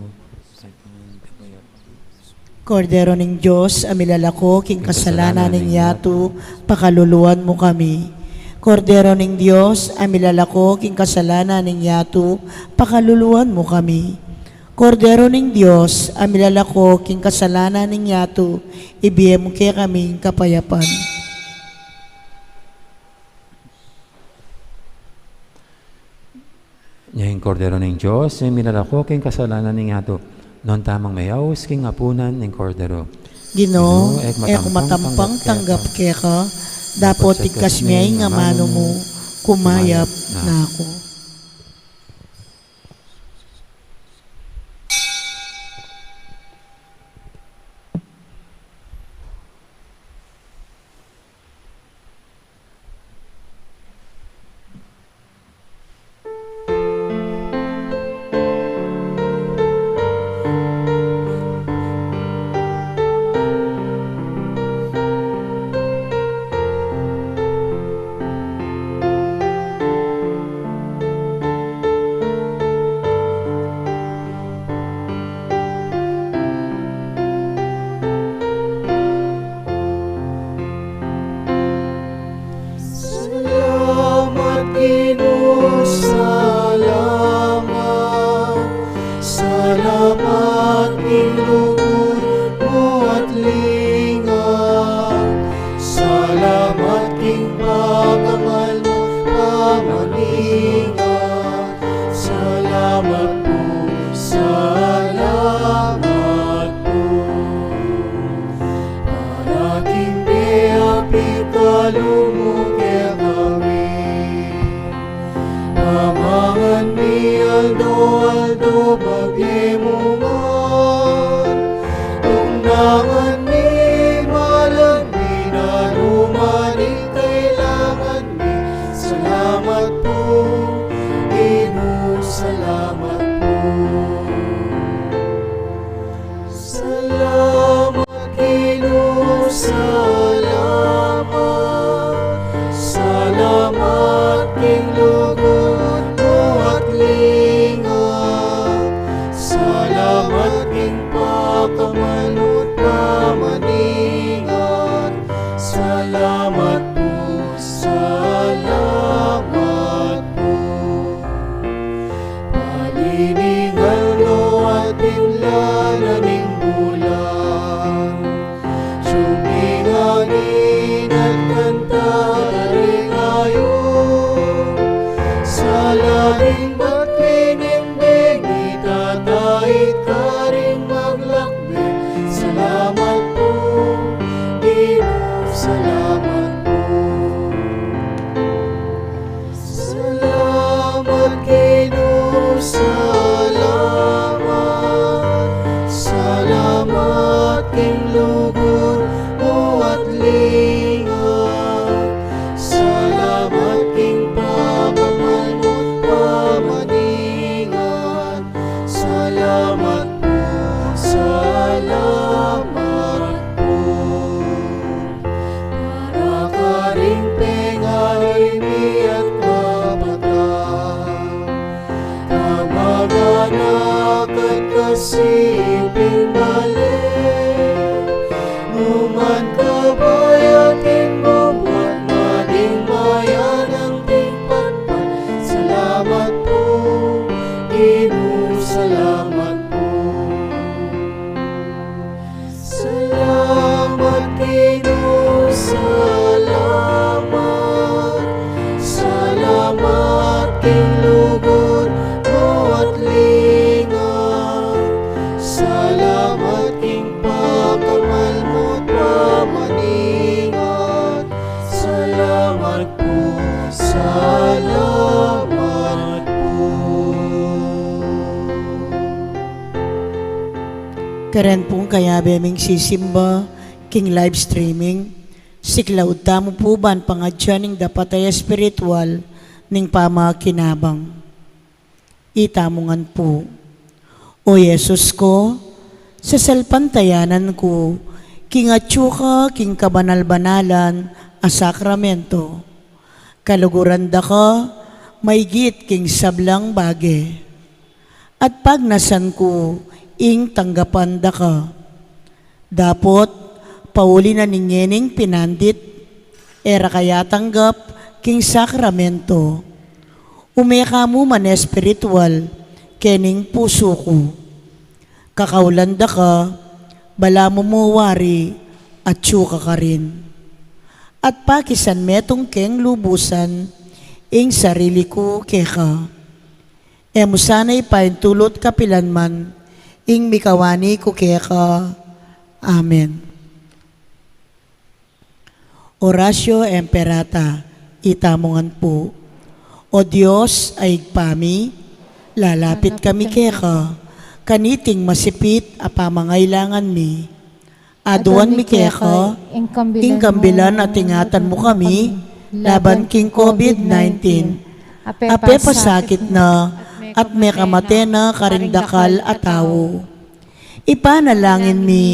Kordero ning Dios, a milalako king kasalanan ning yatu, pakaluluan mu kami. Kordero ning Dios, a milalako king kasalanan ning yatu, pakaluluan mu kami. Kordero ning Dios, a milalako king kasalanan ning yatu, ibie mu kekami ing kapayapan. Nya ing Kordero ning Dios, a milalako king kasalanan ning yatu, nuan tamung meyaus king apunan ning Kordero. Ginu, e ku matampang tanggap keka, dapot tigkas me ing amanu mu, kumayap na ku. Salamat, Ginu, salamat. Salamat king lugud mu at lingat. Salamat king pakamal mu pamaningat. Salamat pu, salamat pu. Para king meyapit a lugud mu kekami. Pamangan mi aldo-aldo, ibie mu ngan. Tunangan mi, malan mi, nanuman ing kailangan mi. Salamat pu, Ginu, salamat pu. Salamat, Ginu, salamat. Salamat king lugud mu at lingat. Salamat king pakamal mu't pamaningat. Salamat pu, salamat pu. Paliningan no at pinlanan ning bulan. Sumingani at kanta karing ayun. Sala ning bat pinimbing, itatait karing maglakbe. Salamat pu, Ginu, salamat pu. Salamat, Ginu, salamat. Salamat king lugud mu at lingat. Salamat king pakamal mu't pamaningat. Salamat pu, salamat pu. Para karing pengari mi at kapatad, kamag-anak at kasiping bale, numan kabayat king bubua Karen pung kayabe ming sisimba king live streaming, siklaud tamu pu ban pangadyan ing dapat a espiritual ning pamakinabang. Itamu ngan pu. O Jesus ko, sasalpantayanan ku king atyu ka king kabanal-banalan a sakramento. Kaluguran da ka maigit king sablang bage. At pagnasan ku ing tanggapan da ka. Dapot, pauli na ning ngening pinandit, e ra ka ya tanggap king sakramento. Ume ka mu man espiritual kening pusu ku. Kakaulan da ka, balamu mu wari atyu ka karin. At pakisan metung keng lubusan ing sarili ku keka. E mu sana ipaintulut kapilan man ing mikawani ku keka. Amen. Oratio Imperata, itamu ngan pu. O Dios a Ibpa mi, lalapit kami keka kaniting masipit a pamangailangan mi. Aduan mi keka ing kambilan at ingatan mu kami laban king COVID nineteen a pepasakit na at mekamate na karing dakal a tau. Ipanalangin mi,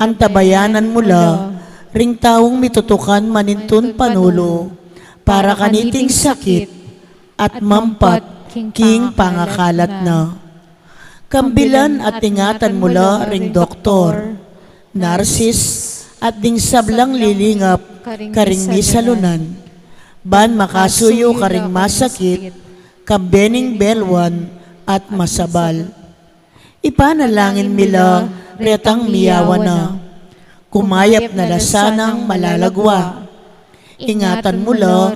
antabayanan mu la ring taung mitutukan manintun panulu para kaniting sakit at mampat king pangakalat na. Kambilan at ingatan mu la ring doktor, narsis, at ding sablang lilingap karing misalunan, ban makasuyu karing masakit, kambe ning belwan at masabal. Ipanalangin mi la retang miyawan na, kumayap na la sanang malalagwa. Ingatan mu la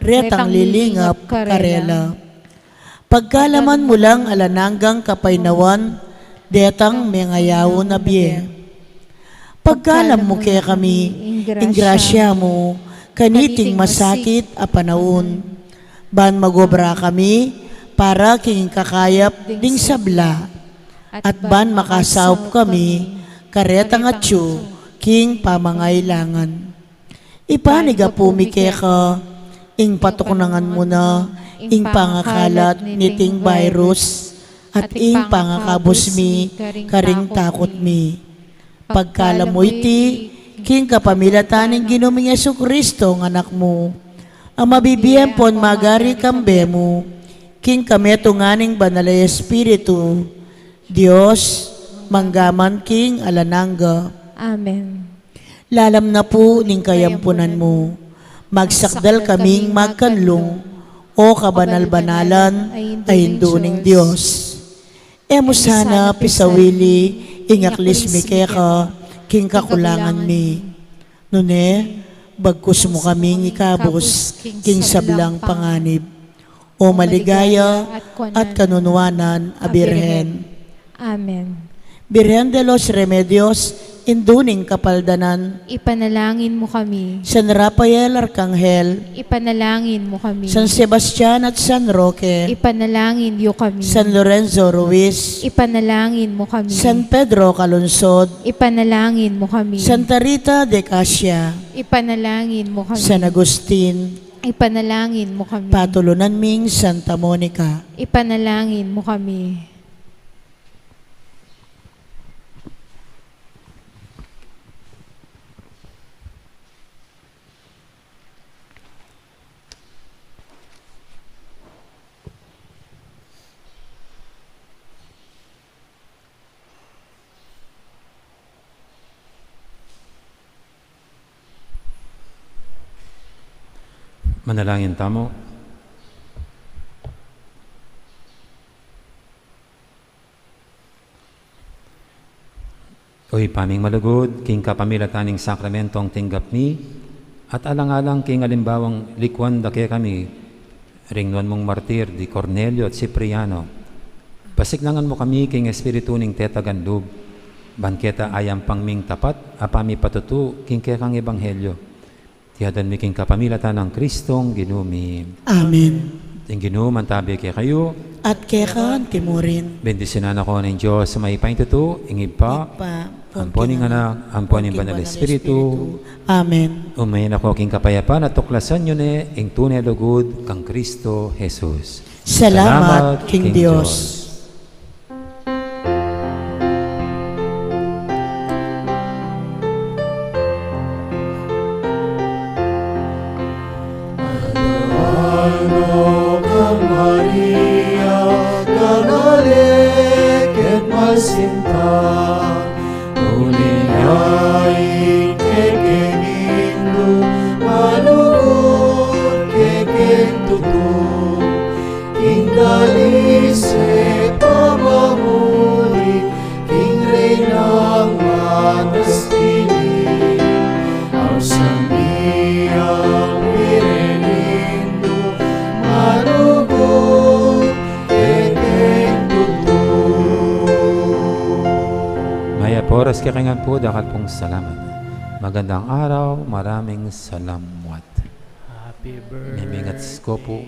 retang lilingap karela. Pagkaluban mu lang alang anggang kapaynawan detang mengayaun a bie. Pagkaluban mu kekami ing grasya mu kaniting masakit a panaun, ban magobra kami para king kakayap ding sabla, at ban makasaup kami karetang atyu king pamangailangan. Ipanyawad mi keka ing patuknangan mu na ing pangakalat niting virus at ing pangakabus mi karing takut mi. Pagkaluban mu iti king kapamilatan ning Ginu ming Jesucristo a Anak mu, a mabibie ampon magari kambe mu king kametungan ning Banal a Espiritu, Dios, mangga man king alang angga. Amen. Lalam na pu ning kayampunan mu, magsakdal kaming magkanlung, o kabanal-banalan a Indu ning Dios. E mu sana pisawili ing aklis mi keka king kakulangan mi. Nune, bagkus mu kaming ikabus king sablang panganib, o maligaya at kanunuanan a Birhen. Amen. Birhen de los Remedios, Indu ning Kapaldanan, ipanalangin mu kami. San Rafael Arkanghel, ipanalangin mu kami. San Sebastian at San Roque, ipanalangin yu kami. San Lorenzo Ruiz, ipanalangin mu kami. San Pedro Calungsod, ipanalangin mu kami. Santa Rita de Casia, ipanalangin mu kami. San Agustin, ipanalangin mu kami. Patulunan ming Santa Monica, ipanalangin mu kami. Manalangin tamu. O Ibpa ming malugud, king kapamilatan ning sakramentong tinggap mi, at alang-alang king alimbawang likuan da kekami, ring nuan mung martir di Cornelio at Cipriano, pasiklangan mu kami king espiritu ning tetagan lub, ban keta ayampang ming tapat a pamipatutu king kekang ebanghelyo. Iti adwan mi king kapamilatan nang Kristong Ginu mi. Amen. Ing Ginu mantabi kekayu. At keka antimurin. Bendisyunan na kayu ning Dios a mayupaya, ing Ibpa, Ibpa, ampon ing Anak, ampon ing Banal a Espiritu. Amen. Ume na kayu king kapayapan at tuklasan yu ne ing tune a lugud kang Kristo Jesus. Salamat king Dios. Ano kang Maria, kanale ket masinta, nune ing kekeng Indu, malugud kekeng tutu, king dalis at pamamuri, king Reynang matastili, ausan mi ing Birhen Indu, malugud kekeng tutu. Mayap a oras kekayu ngan pu, dakal pung salamat. Magandang araw, maraming salamat. Happy birthday. Mimingat ko pu.